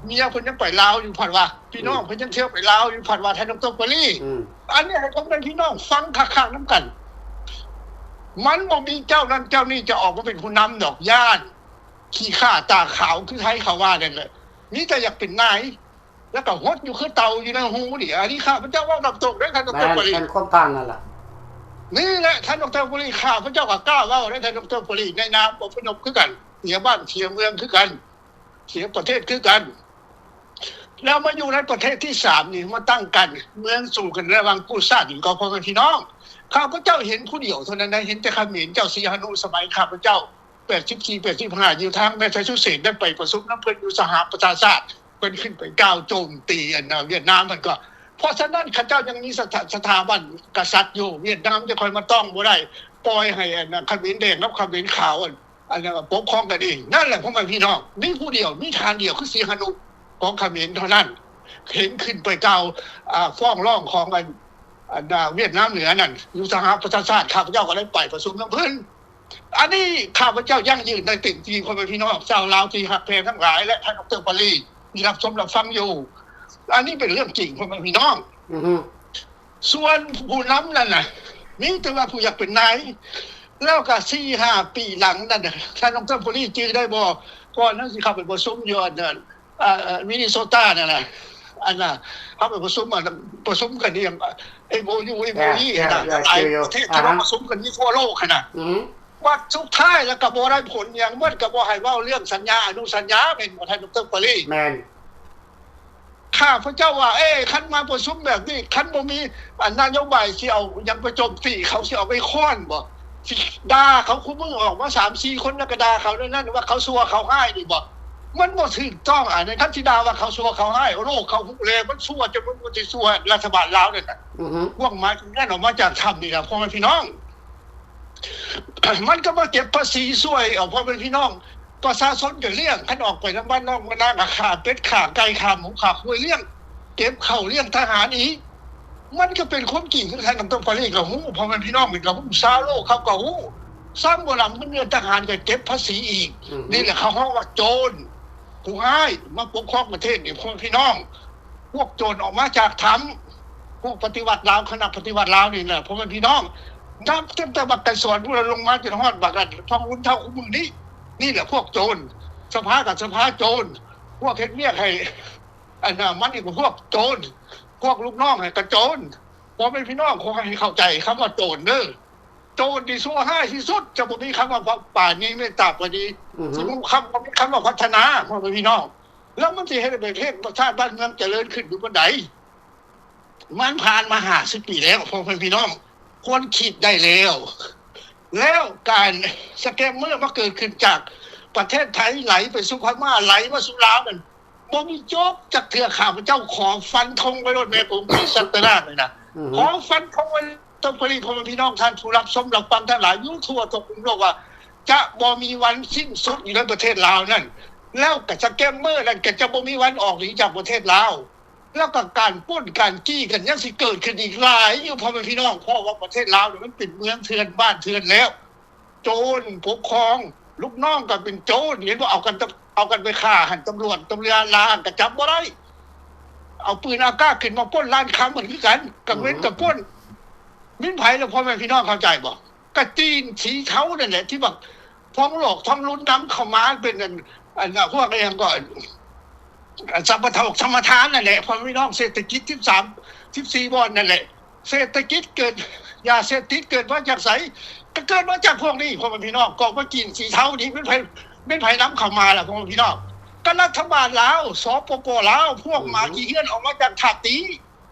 ເມຍເພິ່ນຍັງໄປລາວຢູ່ ພັດວ່າ ພີ່ນ້ອງ ອືມ ເພິ່ນຍັງທຽວໄປລາວຢູ່ ພັດວ່າ ທ່ານດອກເຕີ ຟອຣີ. ອືມ ອັນນີ້ໃຫ້ພໍ່ແມ່ພີ່ນ້ອງຟັງຄັກໆນຳກັນ. ມັນບໍ່ມີເຈົ້ານັ້ນເຈົ້ານີ້ຈະອອກມາເປັນຜູ້ນຳດອກ ຢ້ານ ຂີ້ຂ້າຕາຂາວ ຄືໄທເຂົາວ່ານັ້ນແຫຼະ. ມີແຕ່ຢາກເປັນນາຍ ແລ້ວກໍຫົດຢູ່ຄືເຕົ່າຢູ່ໃນຮູນີ້. ອັນນີ້ຂ້າພະເຈົ້າເວົ້າຕາມຕົງເດ້ ທ່ານດອກເຕີ ຟອຣີ. ແມ່ນ ແມ່ນຄວາມທ່ານນັ້ນລະ. ນີ້ແຫຼະ ທ່ານດອກເຕີ ຟອຣີ ຂ້າພະເຈົ້າກໍກ້າເວົ້າເດ້ ທ່ານດອກເຕີ ຟອຣີ ໃນນາມອົບພະຍົບຄືກັນ ເສຍບ້ານເສຍເມືອງຄືກັນ ເສຍປະເທດຄືກັນ. ແລ້ວມາຢູ່ໃນປະເທດທີສາມນີ້ ມາຕັ້ງການເມືອງສູ້ກັນລະຫວ່າງກູ້ຊາດນີ້ ກໍພໍ່ແມ່ພີ່ນ້ອງ. ຂ້າພະເຈົ້າເຫັນຜູ້ດຽວເທົ່ານັ້ນນະ ເຫັນແຕ່ຂະເໝນ ເຈົ້າສີຫະນຸ ສະໄໝຂ້າພະເຈົ້າ ແປດສິບສີ່ ແປດສິບຫ້າ ຢູ່ທາງແມສຊາຊູເຊັດ ໄດ້ໄປປະຊຸມນຳເພິ່ນຢູ່ສະຫະປະຊາຊາດ ເພິ່ນຂຶ້ນໄປກ່າວໂຈມຕີອັນ ອາ ຫວຽດນາມຫັ້ນກໍ. ເພາະສະນັ້ນ ເຂົາເຈົ້າຍັງມີສະຖາ ສະຖາບັນກະສັດຢູ່ ຫວຽດນາມຈະຄ່ອຍມາຕ້ອງບໍ່ໄດ້ ປ່ອຍໃຫ້ອັນ ອາ ຂະເໝນແດງກັບຂະເໝນຂາວ ອັນ ອັນ ອາ ປົກຄອງກັນເອງ. ນັ້ນແຫຼະ ພໍ່ແມ່ພີ່ນ້ອງ ມີຜູ້ດຽວ ມີທາງດຽວ ຄືສີຫະນຸຂອງຂະເໝນເທົ່ານັ້ນ ເຫັນຂຶ້ນໄປກ່າວ ອາ ຟ້ອງຮ້ອງຂອງອັນ ອັນ ອາ ຫວຽດນາມເໜືອນັ້ນ ຢູ່ສະຫະປະຊາຊາດ. ຂ້າພະເຈົ້າກໍໄດ້ໄປປະຊຸມນຳເພິ່ນ. ອັນນີ້ຂ້າພະເຈົ້າຢັ້ງຢືນໄດ້ເຕັມທີ່ ພໍ່ແມ່ພີ່ນ້ອງຊາວລາວທີ່ຮັກແພງທັງຫຼາຍ ແລະ ທ່ານດອກເຕີ ປາລີ ທີ່ຮັບຊົມຮັບຟັງຢູ່. ອັນນີ້ເປັນເລື່ອງຈິງ ພໍ່ແມ່ພີ່ນ້ອງ. ອືຮຶ. ສ່ວນຜູ້ນຳນັ້ນນະ ມີແຕ່ວ່າຜູ້ຢາກເປັນນາຍ. ແລ້ວກໍສີ່ຫ້າປີຫຼັງນັ້ນນະ ທ່ານດອກເຕີ ປາລີ ຈື່ໄດ້ບໍ່? ກ່ອນນັ້ນຊິເຂົ້າໄປປະຊຸມຢູ່ອັນນັ້ນ ອ່າ ມິນິໂຊຕານັ້ນນະ ອັນນ່າ ເຮົາໄປປະຊຸມ ປະຊຸມກັນອີ່ຫຍັງ ເອັມໂອຢູ ເອັມໂອອີ ນະ ຫຼາຍປະເທດທີ່ມາປະຊຸມກັນຢູ່ທົ່ວໂລກຫັ້ນນະ. ອືມ. ບັດສຸດທ້າຍແລ້ວກໍບໍ່ໄດ້ຜົນຫຍັງ ມັນກໍບໍ່ໃຫ້ເວົ້າເລື່ອງສັນຍາອະນຸສັນຍາ ແມ່ນບໍ່ທ່ານດອກເຕີ ປາລີ? ແມ່ນ. ຂ້າພະເຈົ້າວ່າ ເອີ ຄັນມາປະຊຸມແບບນີ້ ຄັນບໍ່ມີ ອັນ ນະໂຍບາຍ ຊິເອົາຫຍັງໄປໂຈມຕີເຂົາ? ຊິເອົາໄມ້ຄ້ອນບໍ່? ຊິດ່າເຂົາ? ຄູ່ມື້ອອກມາສາມສີ່ຄົນ ແລ້ວກໍດ່າເຂົາແນວນັ້ນ ວ່າເຂົາຊົ່ວເຂົາຮ້າຍນີ້ບໍ່? ມັນບໍ່ຖືກຕ້ອງ. ອັນນັ້ນ ຄັນຊິດ່າວ່າເຂົາຊົ່ວເຂົາຮ້າຍ ໂລກເຂົາຮູ້ແລ້ວ ມັນຊົ່ວຈົນມັນບໍ່ຊິຊົ່ວ ລັດຖະບານລາວນັ້ນນະ. ອືຮຶ. ຄວາມໝາຍຕົງນັ້ນອອກມາຈາກຖ້ຳນີ້ລະ ພໍ່ແມ່ພີ່ນ້ອງ. ມັນກໍມາເກັບພາສີຊ່ວຍເອົາພໍ່ແມ່ພີ່ນ້ອງ ປະຊາຊົນກໍລ້ຽງ ຄັນອອກໄປນຳບ້ານນອກນາ ກໍຂ້າເປັດ ຂ້າໄກ່ ຂ້າໝູ ຂ້າຄວາຍລ້ຽງ ເກັບເຂົ້າລ້ຽງທະຫານອີກ. ມັນກໍເປັນຄວາມຈິງ ຄືທ່ານດອກເຕີ ປາລີ ກໍຮູ້ ພໍ່ແມ່ພີ່ນ້ອງເພິ່ນກໍຮູ້ ຊາວໂລກເຂົາກໍຮູ້. ຊ້ຳບໍ່ນຳເງິນເດືອນທະຫານກໍເກັບພາສີອີກ. ອືຮຶ. ນີ້ແຫຼະເຂົາຮ້ອງວ່າໂຈນ ຜູ້ຮ້າຍມາປົກຄອງປະເທດນີ້ ພໍ່ແມ່ພີ່ນ້ອງ. ພວກໂຈນອອກມາຈາກຖ້ຳ ພວກປະຕິວັດລາວ ຄະນະປະຕິວັດລາວນີ້ແຫຼະ ພໍ່ແມ່ພີ່ນ້ອງ. ນັບຕັ້ງແຕ່ບັກໄກສອນພຸ້ນລະ ລົງມາຈົນຮອດບັກອັນທອງລຸນເທົ່າຄູ່ມື້ນີ້. ນີ້ແຫຼະພວກໂຈນ. ສະພາກໍສະພາໂຈນ. ພວກເຮັດວຽກໃຫ້ອັນນະມັນນີ້ກໍພວກໂຈນ. ພວກລູກນ້ອງໃຫ້ກໍໂຈນ. ພໍ່ແມ່ພີ່ນ້ອງ ຂໍໃຫ້ເຂົ້າໃຈຄຳວ່າໂຈນເດີ. ໂຈນນີ້ຊົ່ວຮ້າຍທີ່ສຸດ. ຈະບໍ່ມີຄຳວ່າປານີ ເມດຕາປານີ. ອືຮຶ. ຊິບໍ່ມີຄຳ ບໍ່ມີຄຳວ່າພັດທະນາ ພໍ່ແມ່ພີ່ນ້ອງ. ແລ້ວມັນຊິເຮັດໃຫ້ປະເທດຊາດບ້ານເມືອງຈະເລີນຂຶ້ນຢູ່ປານໃດ? ມັນຜ່ານມາຫ້າສິບປີແລ້ວ ພໍ່ແມ່ພີ່ນ້ອງ ຄວນຄິດໄດ້ແລ້ວ. ແລ້ວການສະແກມເມີມາເກີດຂຶ້ນຈາກປະເທດໄທ ໄຫຼໄປສູ່ພະມ້າ ໄຫຼມາສູ່ລາວນັ້ນ ບໍ່ມີຈົບຈັກເທື່ອ. ຂ້າພະເຈົ້າຂໍຟັນທົງໄວ້ໂລດ ແມ່ຜົມປີສັດຕະນາກນີ້ນະ. ອືຮຶ. ຂໍຟັນທົງໄວ້ ຕ້ອງປະລິດ ພໍ່ແມ່ພີ່ນ້ອງ ທ່ານຜູ້ຮັບຊົມຮັບຟັງທັງຫຼາຍ ຢູ່ທົ່ວທຸກມຸມໂລກວ່າ ຈະບໍ່ມີວັນສິ້ນສຸດຢູ່ໃນປະເທດລາວນັ້ນ. ແລ້ວກະສະແກມເມີນັ້ນກະຈະບໍ່ມີວັນອອກໜີຈາກປະເທດລາວ. ແລ້ວກະການປຸ້ນການຈີ້ກັນຍັງຊິເກີດຂຶ້ນອີກຫຼາຍຢູ່ ພໍ່ແມ່ພີ່ນ້ອງ ເພາະວ່າປະເທດລາວນີ້ມັນເປັນເມືອງເຖື່ອນບ້ານເຖື່ອນແລ້ວ. ໂຈນປົກຄອງ ລູກນ້ອງກໍເປັນໂຈນ ເຫັນບໍ່? ເອົາກັນ ເອົາກັນໄປຂ້າຫັ້ນ ຕຳຫຼວດ ຕຳຫຼວດລາວກະຈັບບໍ່ໄດ້. ເອົາປືນອາກາດຂຶ້ນມາປຸ້ນຮ້ານຄຳເພິ່ນຄືກັນ ກາງເວັນກະປຸ້ນ. ແມ່ນໃຜລະ ພໍ່ແມ່ພີ່ນ້ອງເຂົ້າໃຈບໍ່? ກະຈີນສີເທົານັ້ນແຫຼະ ທີ່ວ່າທອງຫຼອກທອງລຸນນຳເຂົ້າມາ ເປັນອັນ ອັນ ພວກອີ່ຫຍັງກໍ ອັນ ສຳປະທານ ສຳປະທານນັ້ນແຫຼະ ພໍ່ແມ່ພີ່ນ້ອງ. ເສດຖະກິດສິບສາມ ສິບສີ່ບ່ອນນັ້ນແຫຼະ ເສດຖະກິດເກີດ ຢາເສບຕິດເກີດມາຈາກໃສ? ກໍເກີດມາຈາກພວກນີ້ ພໍ່ແມ່ພີ່ນ້ອງ. ກອງປະຈີນສີເທົານີ້ແມ່ນໃຜ ແມ່ນໃຜນຳເຂົ້າມາລະ ພໍ່ແມ່ພີ່ນ້ອງ? ກໍລັດຖະບານລາວ ສປປ ລາວ ພວກໝາຂີ້ເຫື່ອນອອກມາຈາກທາດນີ້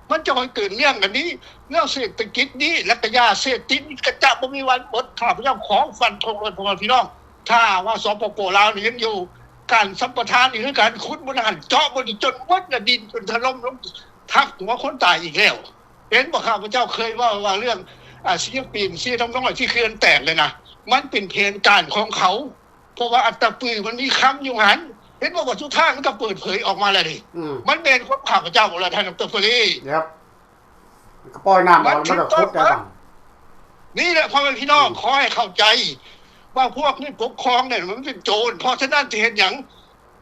ມັນຈະໃຫ້ເກີດເລື່ອງອັນນີ້ ແລ້ວເສດຖະກິດນີ້ ແລ້ວກໍຢາເສບຕິດນີ້ ກໍຈະບໍ່ມີວັນໝົດ. ຂ້າພະເຈົ້າຂໍຟັນທົງເລີຍ ພໍ່ແມ່ພີ່ນ້ອງ ຖ້າວ່າ ສປປ ລາວ ນີ້ຍັງຢູ່ ການສຳປະທານນີ້ຄືກັນ ຂຸດບໍ່ທັນ ເຈາະບໍ່ທັນ ຈົນໝົດລະ ດິນຈົນຖະຫຼົ່ມລົງ ທັບຫົວຄົນຕາຍອີກແລ້ວ. ເຫັນບໍ່ ຂ້າພະເຈົ້າເຄີຍເວົ້າວ່າເລື່ອງ ອາ ເຊຍປີນ ເຊຍທຳນ້ອຍ ທີ່ເຂື່ອນແຕກເລີຍນະ ມັນເປັນແຜນການຂອງເຂົາ ເພາະວ່າອັດຕະປືມັນມີຄຳຢູ່ຫັ້ນ. ເຫັນບໍ່ວ່າສຸດທ້າຍມັນກໍເປີດເຜີຍອອກມາແລ້ວນີ້. ອືມ ມັນແມ່ນຄວາມຂ້າພະເຈົ້າບໍ່ລະ ທ່ານດອກເຕີ ຟະຣີ? ກໍປ່ອຍນ້ຳອອກ ມັນກໍຂຸດໄດ້ບາງ. ນີ້ແຫຼະ ພໍ່ແມ່ພີ່ນ້ອງ ອືມ ຂໍໃຫ້ເຂົ້າໃຈວ່າພວກນີ້ປົກຄອງນີ້ມັນເປັນໂຈນ. ເພາະສະນັ້ນຊິເຮັດຫຍັງ?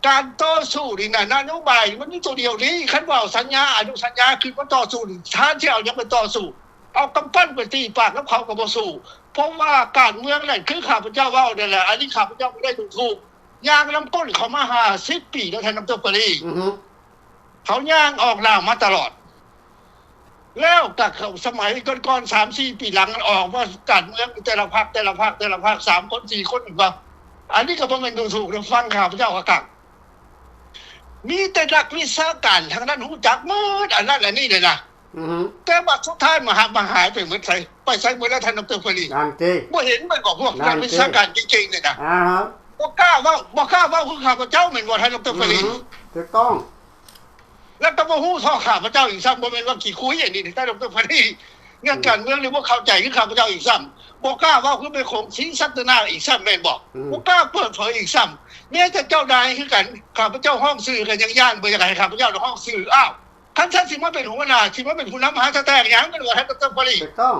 ການຕໍ່ສູ້ນີ້ນະ ນະໂຍບາຍມັນມີຕົວດຽວນີ້. ຄັນວ່າເອົາສັນຍາອະນຸສັນຍາຂຶ້ນມາຕໍ່ສູ້ນີ້ ທ່ານຊິເອົາຫຍັງໄປຕໍ່ສູ້? ເອົາກຳປັ້ນໄປຕີປາກນຳເຂົາກໍບໍ່ສູ້. ເພາະວ່າການເມືອງນັ້ນ ຄືຂ້າພະເຈົ້າເວົ້ານັ້ນແຫຼະ ອັນນີ້ຂ້າພະເຈົ້າບໍ່ໄດ້ດູຖູກ ຍ່າງນຳກົ້ນເຂົາມາຫ້າສິບປີແລ້ວ ທ່ານດອກເຕີ ຟະຣີ. ອືຮຶ. ເຂົາຍ່າງອອກໜ້າມາຕະຫຼອດ. ແລ້ວກໍເຂົ້າສະໄໝກ່ອນໆ ສາມສີ່ປີຫຼັງ ອອກມາການເມືອງແຕ່ລະພັກ ແຕ່ລະພັກ ແຕ່ລະພັກ ສາມຄົນ ສີ່ຄົນ ເຫັນບໍ່? ອັນນີ້ກໍບໍ່ແມ່ນດູຖູກເດີ ຟັງຂ້າພະເຈົ້າຄັກໆ. ມີແຕ່ນັກວິຊາການທາງນັ້ນຮູ້ຈັກໝົດ ອັນນັ້ນອັນນີ້ເລີຍນະ. ອືຮຶ. ແຕ່ບັດສຸດທ້າຍມາຫາ ມາຫາຍໄປໝົດໃສ? ໄປໃສໝົດແລ້ວ ທ່ານດອກເຕີ ຟະຣີ? ນັ້ນຕິ. ບໍ່ເຫັນແມ່ນບໍ່ ພວກນັກວິຊາການເກັ່ງໆນີ້ນະ? ອາຮະ. ບໍ່ກ້າເວົ້າ ບໍ່ກ້າເວົ້າຄືຂ້າພະເຈົ້າແມ່ນບໍ່ ທ່ານດອກເຕີ ຟະຣີ? ອືຮຶ. ຖືກຕ້ອງ. ແລ້ວກໍບໍ່ຮູ້ທໍ່ຂ້າພະເຈົ້າອີກຊ້ຳ ບໍ່ແມ່ນວ່າຂີ້ຄຸຍອັນນີ້ ທ່ານດອກເຕີ ຟະຣີ. ເລື່ອງການເມືອງນີ້ບໍ່ເຂົ້າໃຈຄືຂ້າພະເຈົ້າອີກຊ້ຳ ບໍ່ກ້າເວົ້າຄືແມ່ຂົງສີສັດຕະນາກອີກຊ້ຳ ແມ່ນບໍ່? ອືມ. ບໍ່ກ້າເປີດເຜີຍອີກຊ້ຳ. ແມ້ແຕ່ເຈົ້ານາຍຄືກັນ ຂ້າພະເຈົ້າຮ້ອງຊື່ກໍຍັງຢ້ານ ບໍ່ຢາກໃຫ້ຂ້າພະເຈົ້າຮ້ອງຊື່. ອ້າວ ຄັນທ່ານຊິມາເປັນຫົວໜ້າ ຊິມາເປັນຜູ້ນຳ ຫາສະແຕກຫຍັງ ແມ່ນບໍ່ ທ່ານດອກເຕີ ຟະຣີ? ຖືກຕ້ອງ.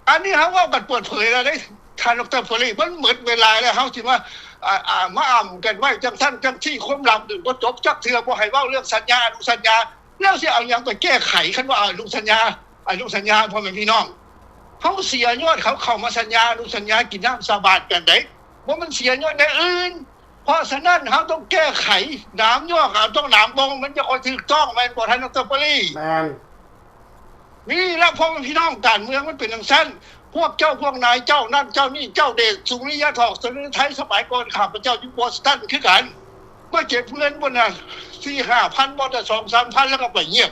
ອັນນີ້ເຮົາເວົ້າກັນເປີດເຜີຍແລ້ວເດ້. ທ່ານດອກເຕີ ເຟີຣີ ມັນໝົດເວລາແລ້ວ ເຮົາຊິມາ ອ່າ ອ່າ ມາອ້ຳກັນໄວ້ຈັ່ງຊັ້ນຈັ່ງຊີ້ ຄວາມລັບນີ້ບໍ່ຈົບຈັກເທື່ອ ບໍ່ໃຫ້ເວົ້າເລື່ອງສັນຍາອະນຸສັນຍາ ແລ້ວຊິເອົາຫຍັງໄປແກ້ໄຂ ຄັນວ່າອະນຸສັນຍາ ອະນຸສັນຍາ ພໍ່ແມ່ພີ່ນ້ອງ ເຮົາເສຍຍ້ອນເຂົາເຂົ້າມາສັນຍາອະນຸສັນຍາ ກິນນ້ຳສາບານກັນໃດ໋ ບໍ່ແມ່ນເສຍຍ້ອນແນວອື່ນ. ເພາະສະນັ້ນ ເຮົາຕ້ອງແກ້ໄຂ ໜາມຍໍ້ກໍຕ້ອງໜາມບົ່ງ ມັນຈະຄ່ອຍຖືກຕ້ອງ ແມ່ນບໍ່ທ່ານດອກເຕີ ເຟີຣີ? ແມ່ນ. ນີ້ລະ ພໍ່ແມ່ພີ່ນ້ອງ ການເມືອງມັນເປັນຈັ່ງຊັ້ນ ພວກເຈົ້າພວກນາຍເຈົ້ານັ້ນເຈົ້ານີ້ ເຈົ້າເດດ ສຸລິຍະທອງ ສຸລິຍະໄທ ສະໄໝກ່ອນ ຂ້າພະເຈົ້າຢູ່ບອສຕັນຄືກັນ ມາເກັບເງິນພຸ້ນນະ ສີ່ຫ້າພັນ ບໍ່ແຕ່ສອງສາມພັນ ແລ້ວກໍໄປຢ້ຽມ.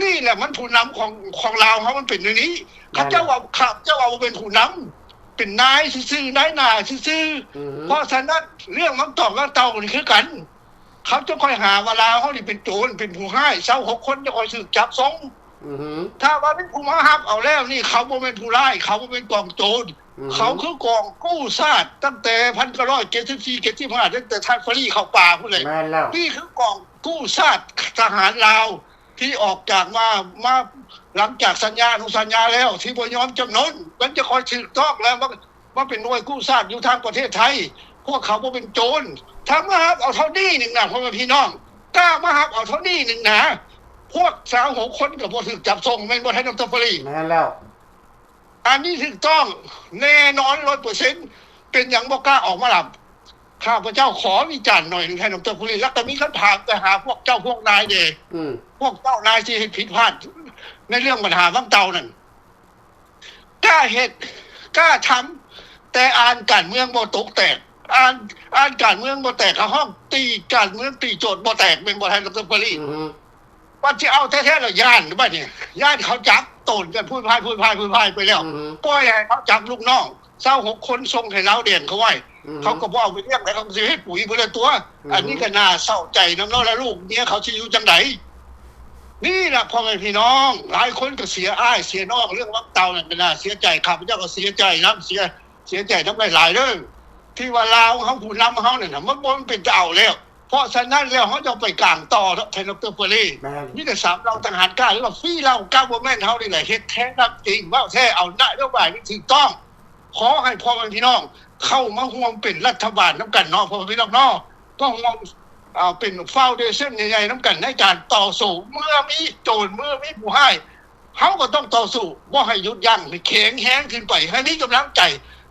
ນີ້ແຫຼະມັນຜູ້ນຳຂອງ ຂອງລາວເຮົາມັນເປັນແນວນີ້. ເຂົາເຈົ້າວ່າ ເຂົາເຈົ້າວ່າບໍ່ເປັນຜູ້ນຳ ເປັນນາຍຊື່ໆ ນາຍໜ້າຊື່ໆ. ເພາະສະນັ້ນ ເລື່ອງບັກຕອກບັກເຕົ່ານີ້ຄືກັນ ເຂົາຈະຄ່ອຍຫາວ່າລາວເຮົານີ້ເປັນໂຈນ ເປັນຜູ້ຮ້າຍ ຊາວຫົກຄົນຈະຄ່ອຍຖືກຈັບສົ່ງ. ຖ້າວ່າມີຜູ້ມາຮັບເອົາແລ້ວນີ້ ເຂົາບໍ່ແມ່ນຜູ້ຮ້າຍ ເຂົາບໍ່ແມ່ນກອງໂຈນ ເຂົາຄືກອງກູ້ຊາດ ຕັ້ງແຕ່ພັນເກົ້າຮ້ອຍເຈັດສິບສີ່ ເຈັດສິບຫ້າ ຕັ້ງແຕ່ທ່ານເຟີຣີເຂົ້າປ່າພຸ້ນແຫຼະ. ນີ້ຄືກອງກູ້ຊາດ ທະຫານລາວ ທີ່ອອກຈາກມາ ມາຫຼັງຈາກສັນຍາອະນຸສັນຍາແລ້ວ ທີ່ບໍ່ຍອມຈຳນົນ ມັນຈະຄ່ອຍຖືກຕ້ອງແລ້ວ ມາ ມາເປັນໜ່ວຍກູ້ຊາດຢູ່ທາງປະເທດໄທ. ພວກເຂົາບໍ່ເປັນໂຈນ ຖ້າມາຮັບເອົາເທົ່ານີ້ໜຶ່ງນະ ພໍ່ແມ່ພີ່ນ້ອງ ກ້າມາຮັບເອົາເທົ່ານີ້ໜຶ່ງນະ ພວກຊາວຫົກຄົນກໍບໍ່ຖືກຈັບສົ່ງ ແມ່ນບໍ່ທ່ານດອກເຕີ ເຟີຣີ? ແມ່ນແລ້ວ. ອັນນີ້ຖືກຕ້ອງແນ່ນອນຮ້ອຍເປີເຊັນ. ເປັນຫຍັງບໍ່ກ້າອອກມາລຳ? ຂ້າພະເຈົ້າຂໍວິຈານໜ້ອຍໜຶ່ງ ທ່ານດອກເຕີ ພູລີ ແລ້ວກໍມີຄຳຖາມໄປຫາພວກເຈົ້າພວກນາຍແດ່. ອືມ ພວກເຈົ້ານາຍທີ່ເຮັດຜິດພາດໃນເລື່ອງບັນຫາວັງເຕົ່ານັ້ນ ກ້າເຮັດ ກ້າທຳ ແຕ່ອ່ານການເມືອງບໍ່ຕົກແຕກ ອ່ານ ອ່ານການເມືອງບໍ່ແຕກ ກໍຮ້ອງຕີການເມືອງ ຕີໂຈດບໍ່ແຕກ ແມ່ນບໍ່ ທ່ານດອກເຕີ ພູລີ? ອືມ ບັດຊິເອົາແທ້ໆ ແລ້ວຢ້ານບັດນີ້ ຢ້ານເຂົາຈັບໂຕນກັນ ພຸ້ນພາຍ ພຸ້ນພາຍ ພຸ້ນພາຍໄປແລ້ວ ອືຮຶ ປ່ອຍໃຫ້ເຂົາຈັບລູກນ້ອງຊາວຫົກຄົນ ສົ່ງໃຫ້ລາວແດນເຂົາໄວ້ ອືຮຶ ເຂົາກໍບໍ່ເອົາໄປລ້ຽງ ແລ້ວເຂົາກໍຊິເຮັດປຸ໋ຍເບິດແລ້ວຕົວະ ອືຮຶ ອັນນີ້ກໍໜ້າເສົ້າໃຈນຳເນາະ ແລ້ວລູກເມຍເຂົາຊິຢູ່ຈັ່ງໃດ? ນີ້ລະ ພໍ່ແມ່ພີ່ນ້ອງ ຫຼາຍຄົນກໍເສຍອ້າຍເສຍນ້ອງ ເລື່ອງວັງເຕົ່ານັ້ນກໍໜ້າເສຍໃຈ ຂ້າພະເຈົ້າກໍເສຍໃຈນຳ ເສຍ ເສຍໃຈນຳຫຼາຍໆເດີ ທີ່ວ່າລາວເຮົາ ຜູ້ນຳເຮົານັ້ນນະ ມັນບໍ່ແມ່ນເປັນຕາເອົາແລ້ວ. ເພາະສະນັ້ນແລ້ວ ເຮົາຈະໄປກາງຕໍ່ເນາະ ທ່ານດອກເຕີ ເປີລີ ແມ່ນ ມີແຕ່ສາມເຫຼົ່າທະຫານກ້າ ຫຼືວ່າຟຣີເລົ່າ ກັອບເວີນເຮົານີ້ແຫຼະ ເຮັດແທ້ທຳຈິງ ເວົ້າແທ້ ເອົານະໂຍບາຍທີ່ຖືກຕ້ອງ. ຂໍໃຫ້ພໍ່ແມ່ພີ່ນ້ອງເຂົ້າມາຮ່ວມເປັນລັດຖະບານນຳກັນເນາະ ພໍ່ແມ່ພີ່ນ້ອງເນາະ ມາຮ່ວມ ເປັນຟາວເດຊັນໃຫຍ່ໆນຳກັນໃນການຕໍ່ສູ້ ເມື່ອມີໂຈນ ເມື່ອມີຜູ້ຮ້າຍ ເຮົາກໍຕ້ອງຕໍ່ສູ້ ບໍ່ໃຫ້ຢຸດຢັ້ງ ໃຫ້ແຂງແຮງຂຶ້ນໄປ ໃຫ້ມີກຳລັງໃຈ.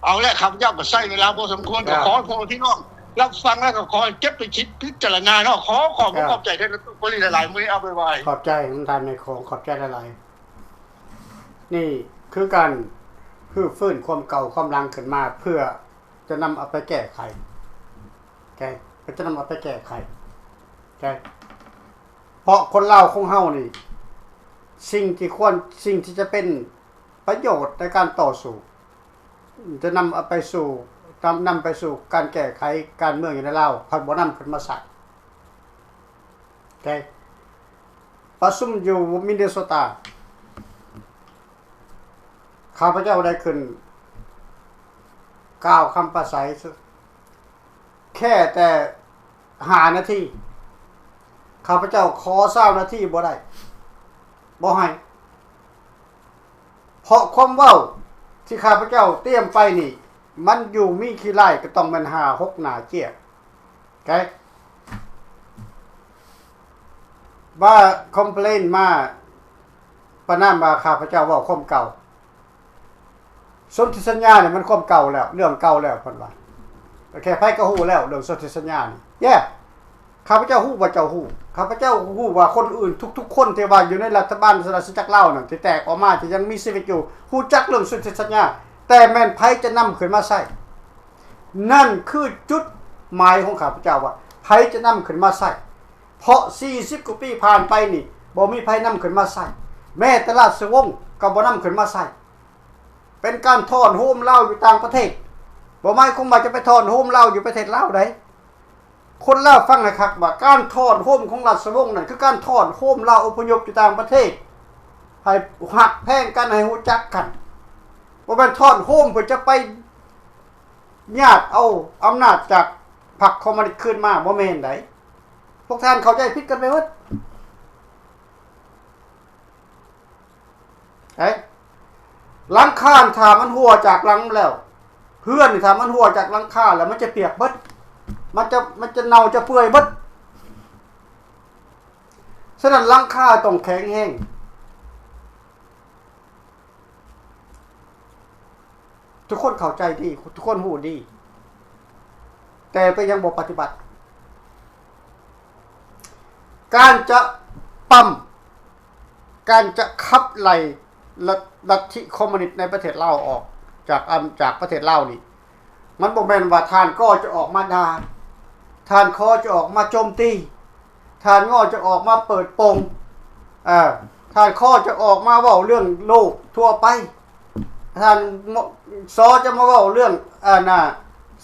ເອົາແຫຼະ ຂ້າພະເຈົ້າກໍໃຊ້ເວລາພໍສົມຄວນ ກໍຂໍໃຫ້ພໍ່ແມ່ພີ່ນ້ອງຮັບຟັງ ແລ້ວກໍຂໍໃຫ້ເກັບໄປຄິດພິຈາລະນາເນາະ. ຂໍຂອບ ເຈົ້າ ຂອບໃຈທ່ານ ໂຕໂກລີ ຫຼາຍໆ ມື້ນີ້ ເອົາໄປໄວ້ ຂອບໃຈນຳທ່ານແມ່ຂອງ ຂອບໃຈຫຼາຍໆ. ນີ້ຄືການຮື້ຟື້ນຄວາມເກົ່າຄວາມຫຼັງຂຶ້ນມາ ເພື່ອຈະນຳເອົາໄປແກ້ໄຂ ແກ້ ເພື່ອຈະນຳເອົາໄປແກ້ໄຂ ແກ້ ເພາະຄົນລາວຂອງເຮົານີ້ ສິ່ງທີ່ຄວນ ສິ່ງທີ່ຈະເປັນປະໂຫຍດໃນການຕໍ່ສູ້ ຈະນຳເອົາໄປສູ່ ນຳ ນຳໄປສູ່ການແກ້ໄຂການເມືອງຢູ່ໃນລາວ ພັດບໍ່ນຳຂຶ້ນມາໃຊ້. ໂອເຄ ປະຊຸມຢູ່ມິນເນໂຊຕາ ຂ້າພະເຈົ້າໄດ້ຂຶ້ນກ່າວຄຳປາໄສ ແຄ່ແຕ່ຫ້ານາທີ ຂ້າພະເຈົ້າຂໍຊາວນາທີບໍ່ໄດ້ ບໍ່ໃຫ້ ເພາະຄວາມເວົ້າທີ່ຂ້າພະເຈົ້າຕຽມໄປນີ້ ມັນຢູ່ມີຂີ້ໄລ່ກໍຕ້ອງແມ່ນຫ້າຫົກໜ້າເຈ້ຍ ໂອເຄ ວ່າຄອມເພລນມາ ປະນາມວ່າຂ້າພະເຈົ້າເວົ້າຄວາມເກົ່າ. ສົນທິສັນຍານີ້ມັນຄວາມເກົ່າແລ້ວ ເລື່ອງເກົ່າແລ້ວ ເພິ່ນວ່າ ແຕ່ໃຜກໍຮູ້ແລ້ວເລື່ອງສົນທິສັນຍານີ້ ແຍກ ຂ້າພະເຈົ້າຮູ້ວ່າເຈົ້າຮູ້ ຂ້າພະເຈົ້າຮູ້ວ່າຄົນອື່ນທຸກໆຄົນທີ່ວ່າຢູ່ໃນລັດຖະບານລາຊະອານາຈັກລາວນັ້ນ ທີ່ແຕກອອກມາ ທີ່ຍັງມີຊີວິດຢູ່ ຮູ້ຈັກເລື່ອງສົນທິສັນຍາ ແຕ່ແມ່ນໃຜຈະນຳຂຶ້ນມາໃຊ້? ນັ້ນຄືຈຸດໝາຍຂອງຂ້າພະເຈົ້າວ່າ ໃຜຈະນຳຂຶ້ນມາໃຊ້? ເພາະສີ່ສິບກວ່າປີຜ່ານໄປນີ້ ບໍ່ມີໃຜນຳຂຶ້ນມາໃຊ້ ແມ້ແຕ່ລາຊະວົງກໍບໍ່ນຳຂຶ້ນມາໃຊ້ ເປັນການທ້ອນໂຮມລາວຢູ່ຕ່າງປະເທດ ບໍ່ໝາຍຄວາມວ່າຈະໄປທ້ອນໂຮມລາວຢູ່ປະເທດລາວໃດ. ຄົນລາວຟັງໃຫ້ຄັກວ່າ ການທ້ອນໂຮມຂອງລາຊະວົງນັ້ນ ຄືການທ້ອນໂຮມລາວອົບພະຍົບຢູ່ຕ່າງປະເທດ ໃຫ້ຮັກແພງກັນ ໃຫ້ຮູ້ຈັກກັນ ບໍ່ແມ່ນທ້ອນໂຮມເພື່ອຈະໄປຍາດເອົາອຳນາດຈາກພັກຄອມມູນິດຄືນມາ ບໍ່ແມ່ນໃດ. ພວກທ່ານເຂົ້າໃຈຜິດກັນໄປໝົດ. ເອີ ຫຼັງຄານ ຖ້າມັນຮົ່ວຈາກຫຼັງແລ້ວ ເຮືອນນີ້ ຖ້າມັນຮົ່ວຈາກຫຼັງຄາແລ້ວ ມັນຈະປຽກເບິດ, ມັນຈະ ມັນຈະເນົ່າຈະເປື່ອຍເບິດ. ສະນັ້ນ ຫຼັງຄາຕ້ອງແຂງແຮງ. ທຸກຄົນເຂົ້າໃຈດີ, ທຸກຄົນຮູ້ດີ, ແຕ່ເປັນຫຍັງບໍ່ປະຕິບັດ? ການຈະປ້ຳ, ການຈະຂັບໄລ່ລັດ ລັດທິຄອມມູນິດໃນປະເທດລາວອອກຈາກອຳ ຈາກປະເທດລາວນີ້ ມັນບໍ່ແມ່ນວ່າທ່ານກໍຈະອອກມາດ່າ, ທ່ານຂໍຈະອອກມາໂຈມຕີ, ທ່ານງໍຈະອອກມາເປີດໂປງ, ເອີ ທ່ານຂໍຈະອອກມາເວົ້າເລື່ອງໂລກທົ່ວໄປ, ທ່ານ ຊ ຈະມາເວົ້າເລື່ອງ ອັນນ່າ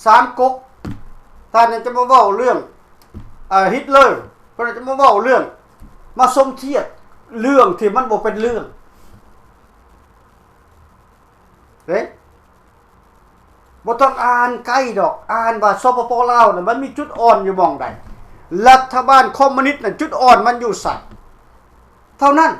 ສາມກົກ, ທ່ານຈະມາເວົ້າເລື່ອງ ເອີ ຮິດເລີ, ເພິ່ນຈະມາເວົ້າເລື່ອງ ມາສົມທຽບເລື່ອງທີ່ມັນບໍ່ເປັນເລື່ອງເດ້. ບໍ່ຕ້ອງອ່ານໄກດອກ, ອ່ານວ່າ ສປປ ລາວນະ ມັນມີຈຸດອ່ອນຢູ່ໝ່ອງໃດ, ລັດຖະບານຄອມມູນິດນັ້ນ ຈຸດອ່ອນມັນຢູ່ໃສ ເທົ່ານັ້ນ.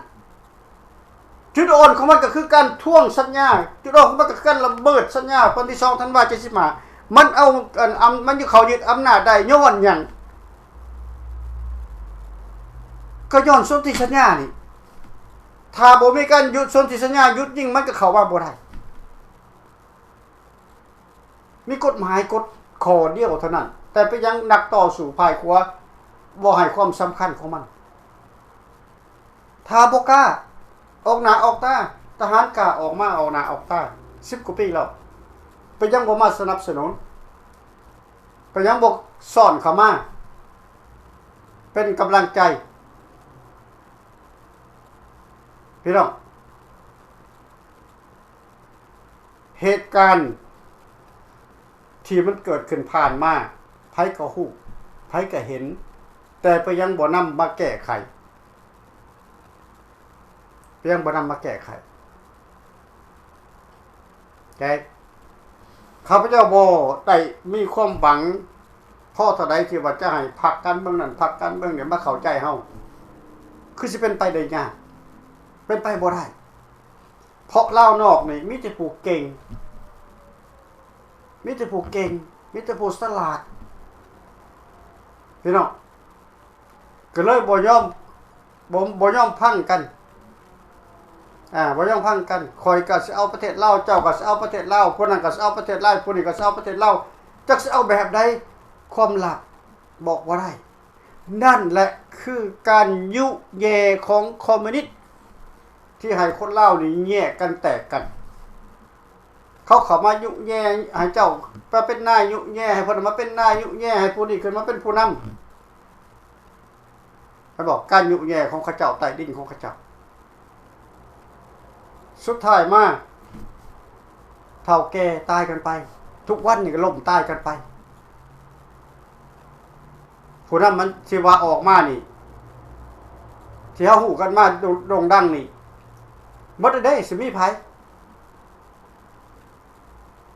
ຈຸດອ່ອນຂອງມັນກໍຄືການທວງສັນຍາ, ຈຸດອ່ອນຂອງມັນກໍຄືການລະເມີດສັນຍາວັນທີສອງທັນວາເຈັດສິບຫ້າ. ມັນເອົາ ອັນ ອຳ ມັນຢູ່ ເຂົາຍຶດອຳນາດໄດ້ຍ້ອນຫຍັງ? ກໍຍ້ອນສົນທິສັນຍານີ້. ຖ້າບໍ່ມີການຢຸດສົນທິສັນຍາ, ຢຸດຍິງ, ມັນກໍເຂົ້າມາບໍ່ໄດ້. ມີກົດໝາຍກົດຂໍ້ດຽວເທົ່ານັ້ນ, ແຕ່ເປັນຫຍັງນັກຕໍ່ສູ້ຝ່າຍຂວາບໍ່ໃຫ້ຄວາມສຳຄັນຂອງມັນ? ຖ້າບໍ່ກ້າອອກໜ້າອອກຕາ, ທະຫານກ້າອອກມາອອກໜ້າອອກຕາ ສິບກວ່າປີແລ້ວ, ເປັນຫຍັງບໍ່ມາສະໜັບສະໜູນ? ເປັນຫຍັງບໍ່ຊ້ອນເຂົ້າມາເປັນກຳລັງໃຈ? ພີ່ນ້ອງ, ເຫດການທີ່ມັນເກີດຂຶ້ນຜ່ານມາ ໃຜກໍຮູ້ ໃຜກໍເຫັນ, ແຕ່ເພິ່ນຍັງບໍ່ນຳມາແກ້ໄຂ, ເພິ່ນຍັງບໍ່ນຳມາແກ້ໄຂ. ແຕ່ຂ້າພະເຈົ້າບໍ່ໄດ້ມີຄວາມຫວັງພໍເທົ່າໃດທີ່ວ່າຈະໃຫ້ພັກການເມືອງນັ້ນ ພັກການເມືອງນີ້ມາເຂົ້າໃຈເຮົາ, ຄືຊິເປັນໄປໄດ້ຍາກ, ເປັນໄປບໍ່ໄດ້. ເພາະລາວນອກນີ້ມີແຕ່ຜູ້ເກັ່ງ, ມີແຕ່ຜູ້ເກັ່ງ, ມີແຕ່ຜູ້ສະຫຼາດ ພີ່ນ້ອງ, ກໍເລີຍບໍ່ຍອມ ບໍ່ ບໍ່ຍອມຟັງກັນ, ອ່າ ບໍ່ຍອມຟັງກັນ. ຂ້ອຍກໍຊິເອົາປະເທດລາວ, ເຈົ້າກໍຊິເອົາປະເທດລາວ, ຜູ້ນັ້ນກໍຊິເອົາປະເທດລາວ, ຜູ້ນີ້ກໍຊິເອົາປະເທດລາວ, ຈັກຊິເອົາແບບໃດ? ຄວາມລັບບອກບໍ່ໄດ້. ນັ້ນແຫຼະຄືການຍຸແຍ່ຂອງຄອມມູນິດ ທີ່ໃຫ້ຄົນລາວນີ້ແຍກກັນແຕກກັນ. ເຂົາເຂົ້າມາຍຸແຍ່ໃຫ້ເຈົ້າມາເປັນນາຍ, ຍຸແຍ່ໃຫ້ເພິ່ນມາເປັນນາຍ, ຍຸແຍ່ໃຫ້ຜູ້ນີ້ຂຶ້ນມາເປັນຜູ້ນຳ. ເຫັນບໍ່? ການຍຸແຍ່ຂອງເຂົາເຈົ້າ ໃຕ້ດິນຂອງເຂົາເຈົ້າ. ສຸດທ້າຍມາ ເຖົ້າແກ່ຕາຍກັນໄປ, ທຸກວັນນີ້ກໍລົ້ມຕາຍກັນໄປ. ຜູ້ນຳມັນທີ່ວ່າອອກມານີ້ ທີ່ເຮົາຮູ້ກັນມາໂດ່ງ ໂດ່ງດັງນີ້ ໝົດແລ້ວເດ້, ຊິມີໃຜ?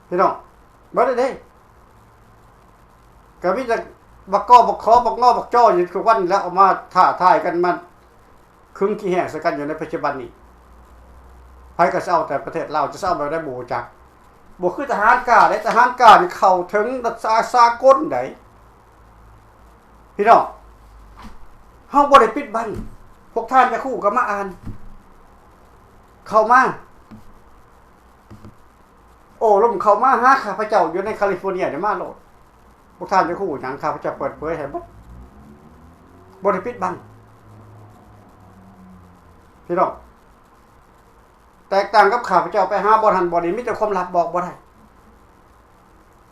ພີ່ນ້ອງ, ເບິດແລ້ວເດ້. ກໍມີແຕ່ບັກກໍ ບັກຂໍ ບັກງໍ ບັກຈໍຢູ່ທຸກວັນນີ້ແຫຼະ, ເອົາມາທ້າທາຍກັນ ມາຄຶງຂີ້ແຮ້ງໃສ່ກັນຢູ່ໃນປັດຈຸບັນນີ້. ໃຜກໍຊິເອົາແຕ່ປະເທດລາວ, ຈະຊິເອົາແບບໃດບໍ່ຮູ້ຈັກ. ບໍ່ຄືທະຫານກ້າເດ້, ທະຫານກ້ານີ້ເຂົ້າເຖິງລັດສາ ສາກົນໃດ໋ ພີ່ນ້ອງ. ເຮົາບໍ່ໄດ້ປິດບັງ, ພວກທ່ານຈະຄູກໍມາອ່ານ, ເຂົ້າມາ ໂອ້ລົມເຂົ້າມາຫາຂ້າພະເຈົ້າຢູ່ໃນຄາລິຟໍເນຍນີ້ມາໂລດ. ພວກທ່ານຈະຮູ້ຫຍັງ, ຂ້າພະເຈົ້າເປີດເຜີຍໃຫ້ເບິດ, ບໍ່ໄດ້ປິດບັງ ພີ່ນ້ອງ. ແຕກຕ່າງກັບຂ້າພະເຈົ້າໄປຫາບ່ອນຫັ້ນບ່ອນນີ້, ມີແຕ່ຄວາມລັບ, ບອກບໍ່ໄດ້.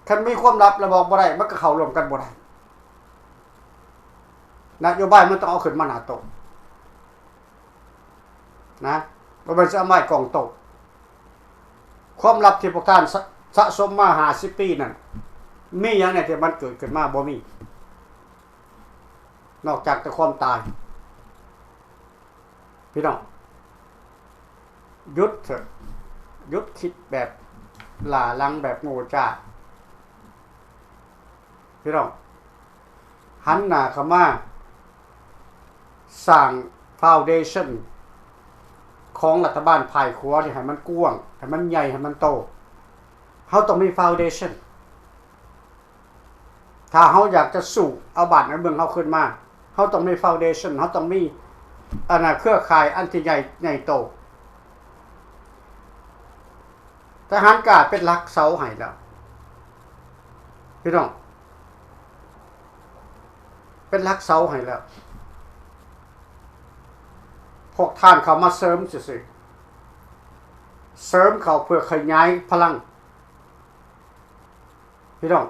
ຄັນມີຄວາມລັບແລ້ວບອກບໍ່ໄດ້, ມັນກໍເຂົ້າຮ່ວມກັນບໍ່ໄດ້. ນະໂຍບາຍມັນຕ້ອງເອົາຂຶ້ນມາໜ້າໂຕະ. ນະ, ບໍ່ແມ່ນຊິເອົາໄມ້ກ້ອງໂຕະ. ຄວາມລັບທີ່ພວກທ່ານສະ ສະສົມມາຫ້າສິບປີນັ້ນ, ມີຫຍັງແດ່ທີ່ມັນເກີດຂຶ້ນມາ? ບໍ່ມີ, ນອກຈາກແຕ່ຄວາມຕາຍ. ພີ່ນ້ອງ, ຢຸດເຖາະ, ຢຸດຄິດແບບຫຼ້າຫຼັງ, ແບບໂງ່ຈ້າ. ພີ່ນ້ອງ, ຫັນໜ້າເຂົ້າມາສ້າງ foundation ຂອງລັດຖະບານຝ່າຍຂວານີ້ໃຫ້ມັນກວ້າງ, ໃຫ້ມັນໃຫຍ່, ໃຫ້ມັນໂຕ. ເຮົາຕ້ອງມີ foundation. ຖ້າເຮົາຢາກຈະສູ້ເອົາບ້ານເອົາເມືອງເຮົາຄືນມາ, ເຮົາຕ້ອງມີ foundation, ເຮົາຕ້ອງມີ ອັນນ່າ ເຄືອຂ່າຍອັນທີ່ໃຫຍ່ ໃຫຍ່ໂຕ. ທະຫານກ້າເປັນຫຼັກເສົາໃຫ້ແລ້ວ ພີ່ນ້ອງ, ເປັນຫຼັກເສົາໃຫ້ແລ້ວ. ພວກທ່ານເຂົ້າມາເສີມຊື່ໆ, ເສີມເຂົ້າເພື່ອຂະຫຍາຍພະລັງ ພີ່ນ້ອງ,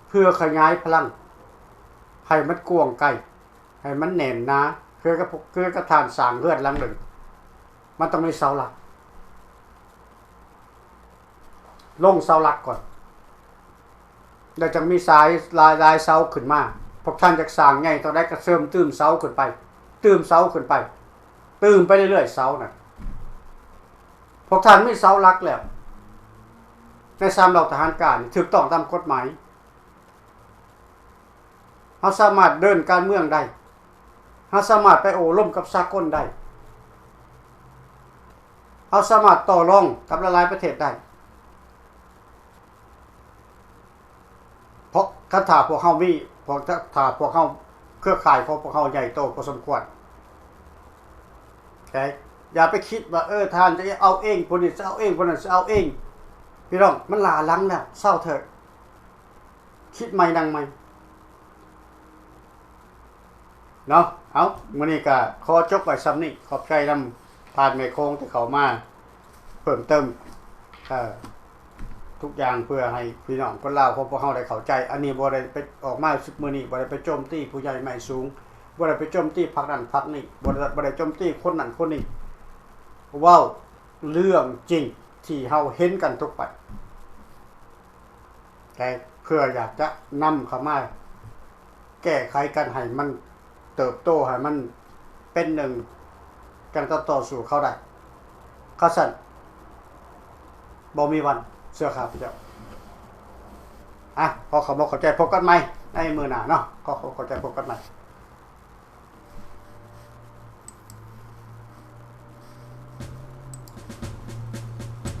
ເພື່ອຂະຫຍາຍພະລັງໃຫ້ມັນກວ້າງໄກ, ໃຫ້ມັນແໜ້ນໜາ. ຄືກັບ ຄືກັບທ່ານສ້າງເຮືອນຫຼັງໜຶ່ງ, ມັນຕ້ອງມີເສົາຫຼັກ, ລົງເສົາຫຼັກກ່ອນ ແລ້ວຈັ່ງມີສາຍ ລາຍ ລາຍເສົາຂຶ້ນມາ. ພວກທ່ານຢາກສ້າງໃຫຍ່ເທົ່າໃດກໍເສີມຕື່ມເສົາຂຶ້ນໄປ, ຕື່ມເສົາຂຶ້ນໄປ, ຕື່ມໄປເລື້ອຍໆ ເສົານັ້ນ. ພວກທ່ານມີເສົາຫຼັກແລ້ວ ໃນສາມເຫຼົ່າທະຫານກ້ານີ້ຖືກຕ້ອງຕາມກົດໝາຍ, ເຮົາສາມາດເດີນການເມືອງໄດ້, ເຮົາສາມາດໄປໂອ້ລົມກັບສາກົນໄດ້, ເຮົາສາມາດຕໍ່ລອງກັບຫຼາຍໆປະເທດໄດ້. ເພາະຄັນຖ້າພວກເຮົາມີ ພວກ ຖ້າ ຖ້າພວກເຮົາ ເຄືອຂ່າຍຂອງພວກເຮົາໃຫຍ່ໂຕພໍສົມຄວນ, ແຕ່ຢ່າໄປຄິດວ່າ ເອີ ທ່ານຈະເອົາເອງ, ຜູ້ນີ້ຈະເອົາເອງ, ຜູ້ນັ້ນຈະເອົາເອງ. ພີ່ນ້ອງ, ມັນຫຼ້າຫຼັງແລ້ວ, ເຊົາເຖີ້, ຄິດໃໝ່ນັ່ງໃໝ່. ເນາະ ເອົາ ມື້ນີ້ກໍຂໍຈົບໄວ້ສ່ຳນີ້. ຂອບໃຈນຳທ່ານແມ່ໂຂງທີ່ເຂົ້າມາເພີ່ມເຕີມ ເອີ ທຸກຢ່າງ ເພື່ອໃຫ້ພີ່ນ້ອງຄົນລາວຂອງພວກເຮົາໄດ້ເຂົ້າໃຈ. ອັນນີ້ບໍ່ໄດ້ໄປ ອອກມາມື້ນີ້ ບໍ່ໄດ້ໄປໂຈມຕີຜູ້ໃຫຍ່ໄມ້ສູງ, ບໍ່ໄດ້ໄປໂຈມຕີພັກນັ້ນພັກນີ້, ບໍ່ໄດ້ ບໍ່ໄດ້ໂຈມຕີຄົນນັ້ນຄົນນີ້, ເວົ້າເລື່ອງຈິງທີ່ເຮົາເຫັນກັນທຸກວັນ. ແຕ່ເພື່ອຢາກຈະນຳເຂົ້າມາແກ້ໄຂກັນໃຫ້ມັນເຕີບໂຕ, ໃຫ້ມັນເປັນໜຶ່ງ, ຈັ່ງຈະຕໍ່ສູ້ເຂົາໄດ້. ຄັນຊັ້ນ ບໍ່ມີວັນເຊື່ອຂ້າພະເຈົ້າ. ອ່ະ ຂໍຂອບອົກຂອບໃຈ, ພົບກັນໃໝ່ໃນມື້ໜ້າເນາະ. ຂໍຂອບອົກຂອບໃຈ, ພົບກັນໃໝ່.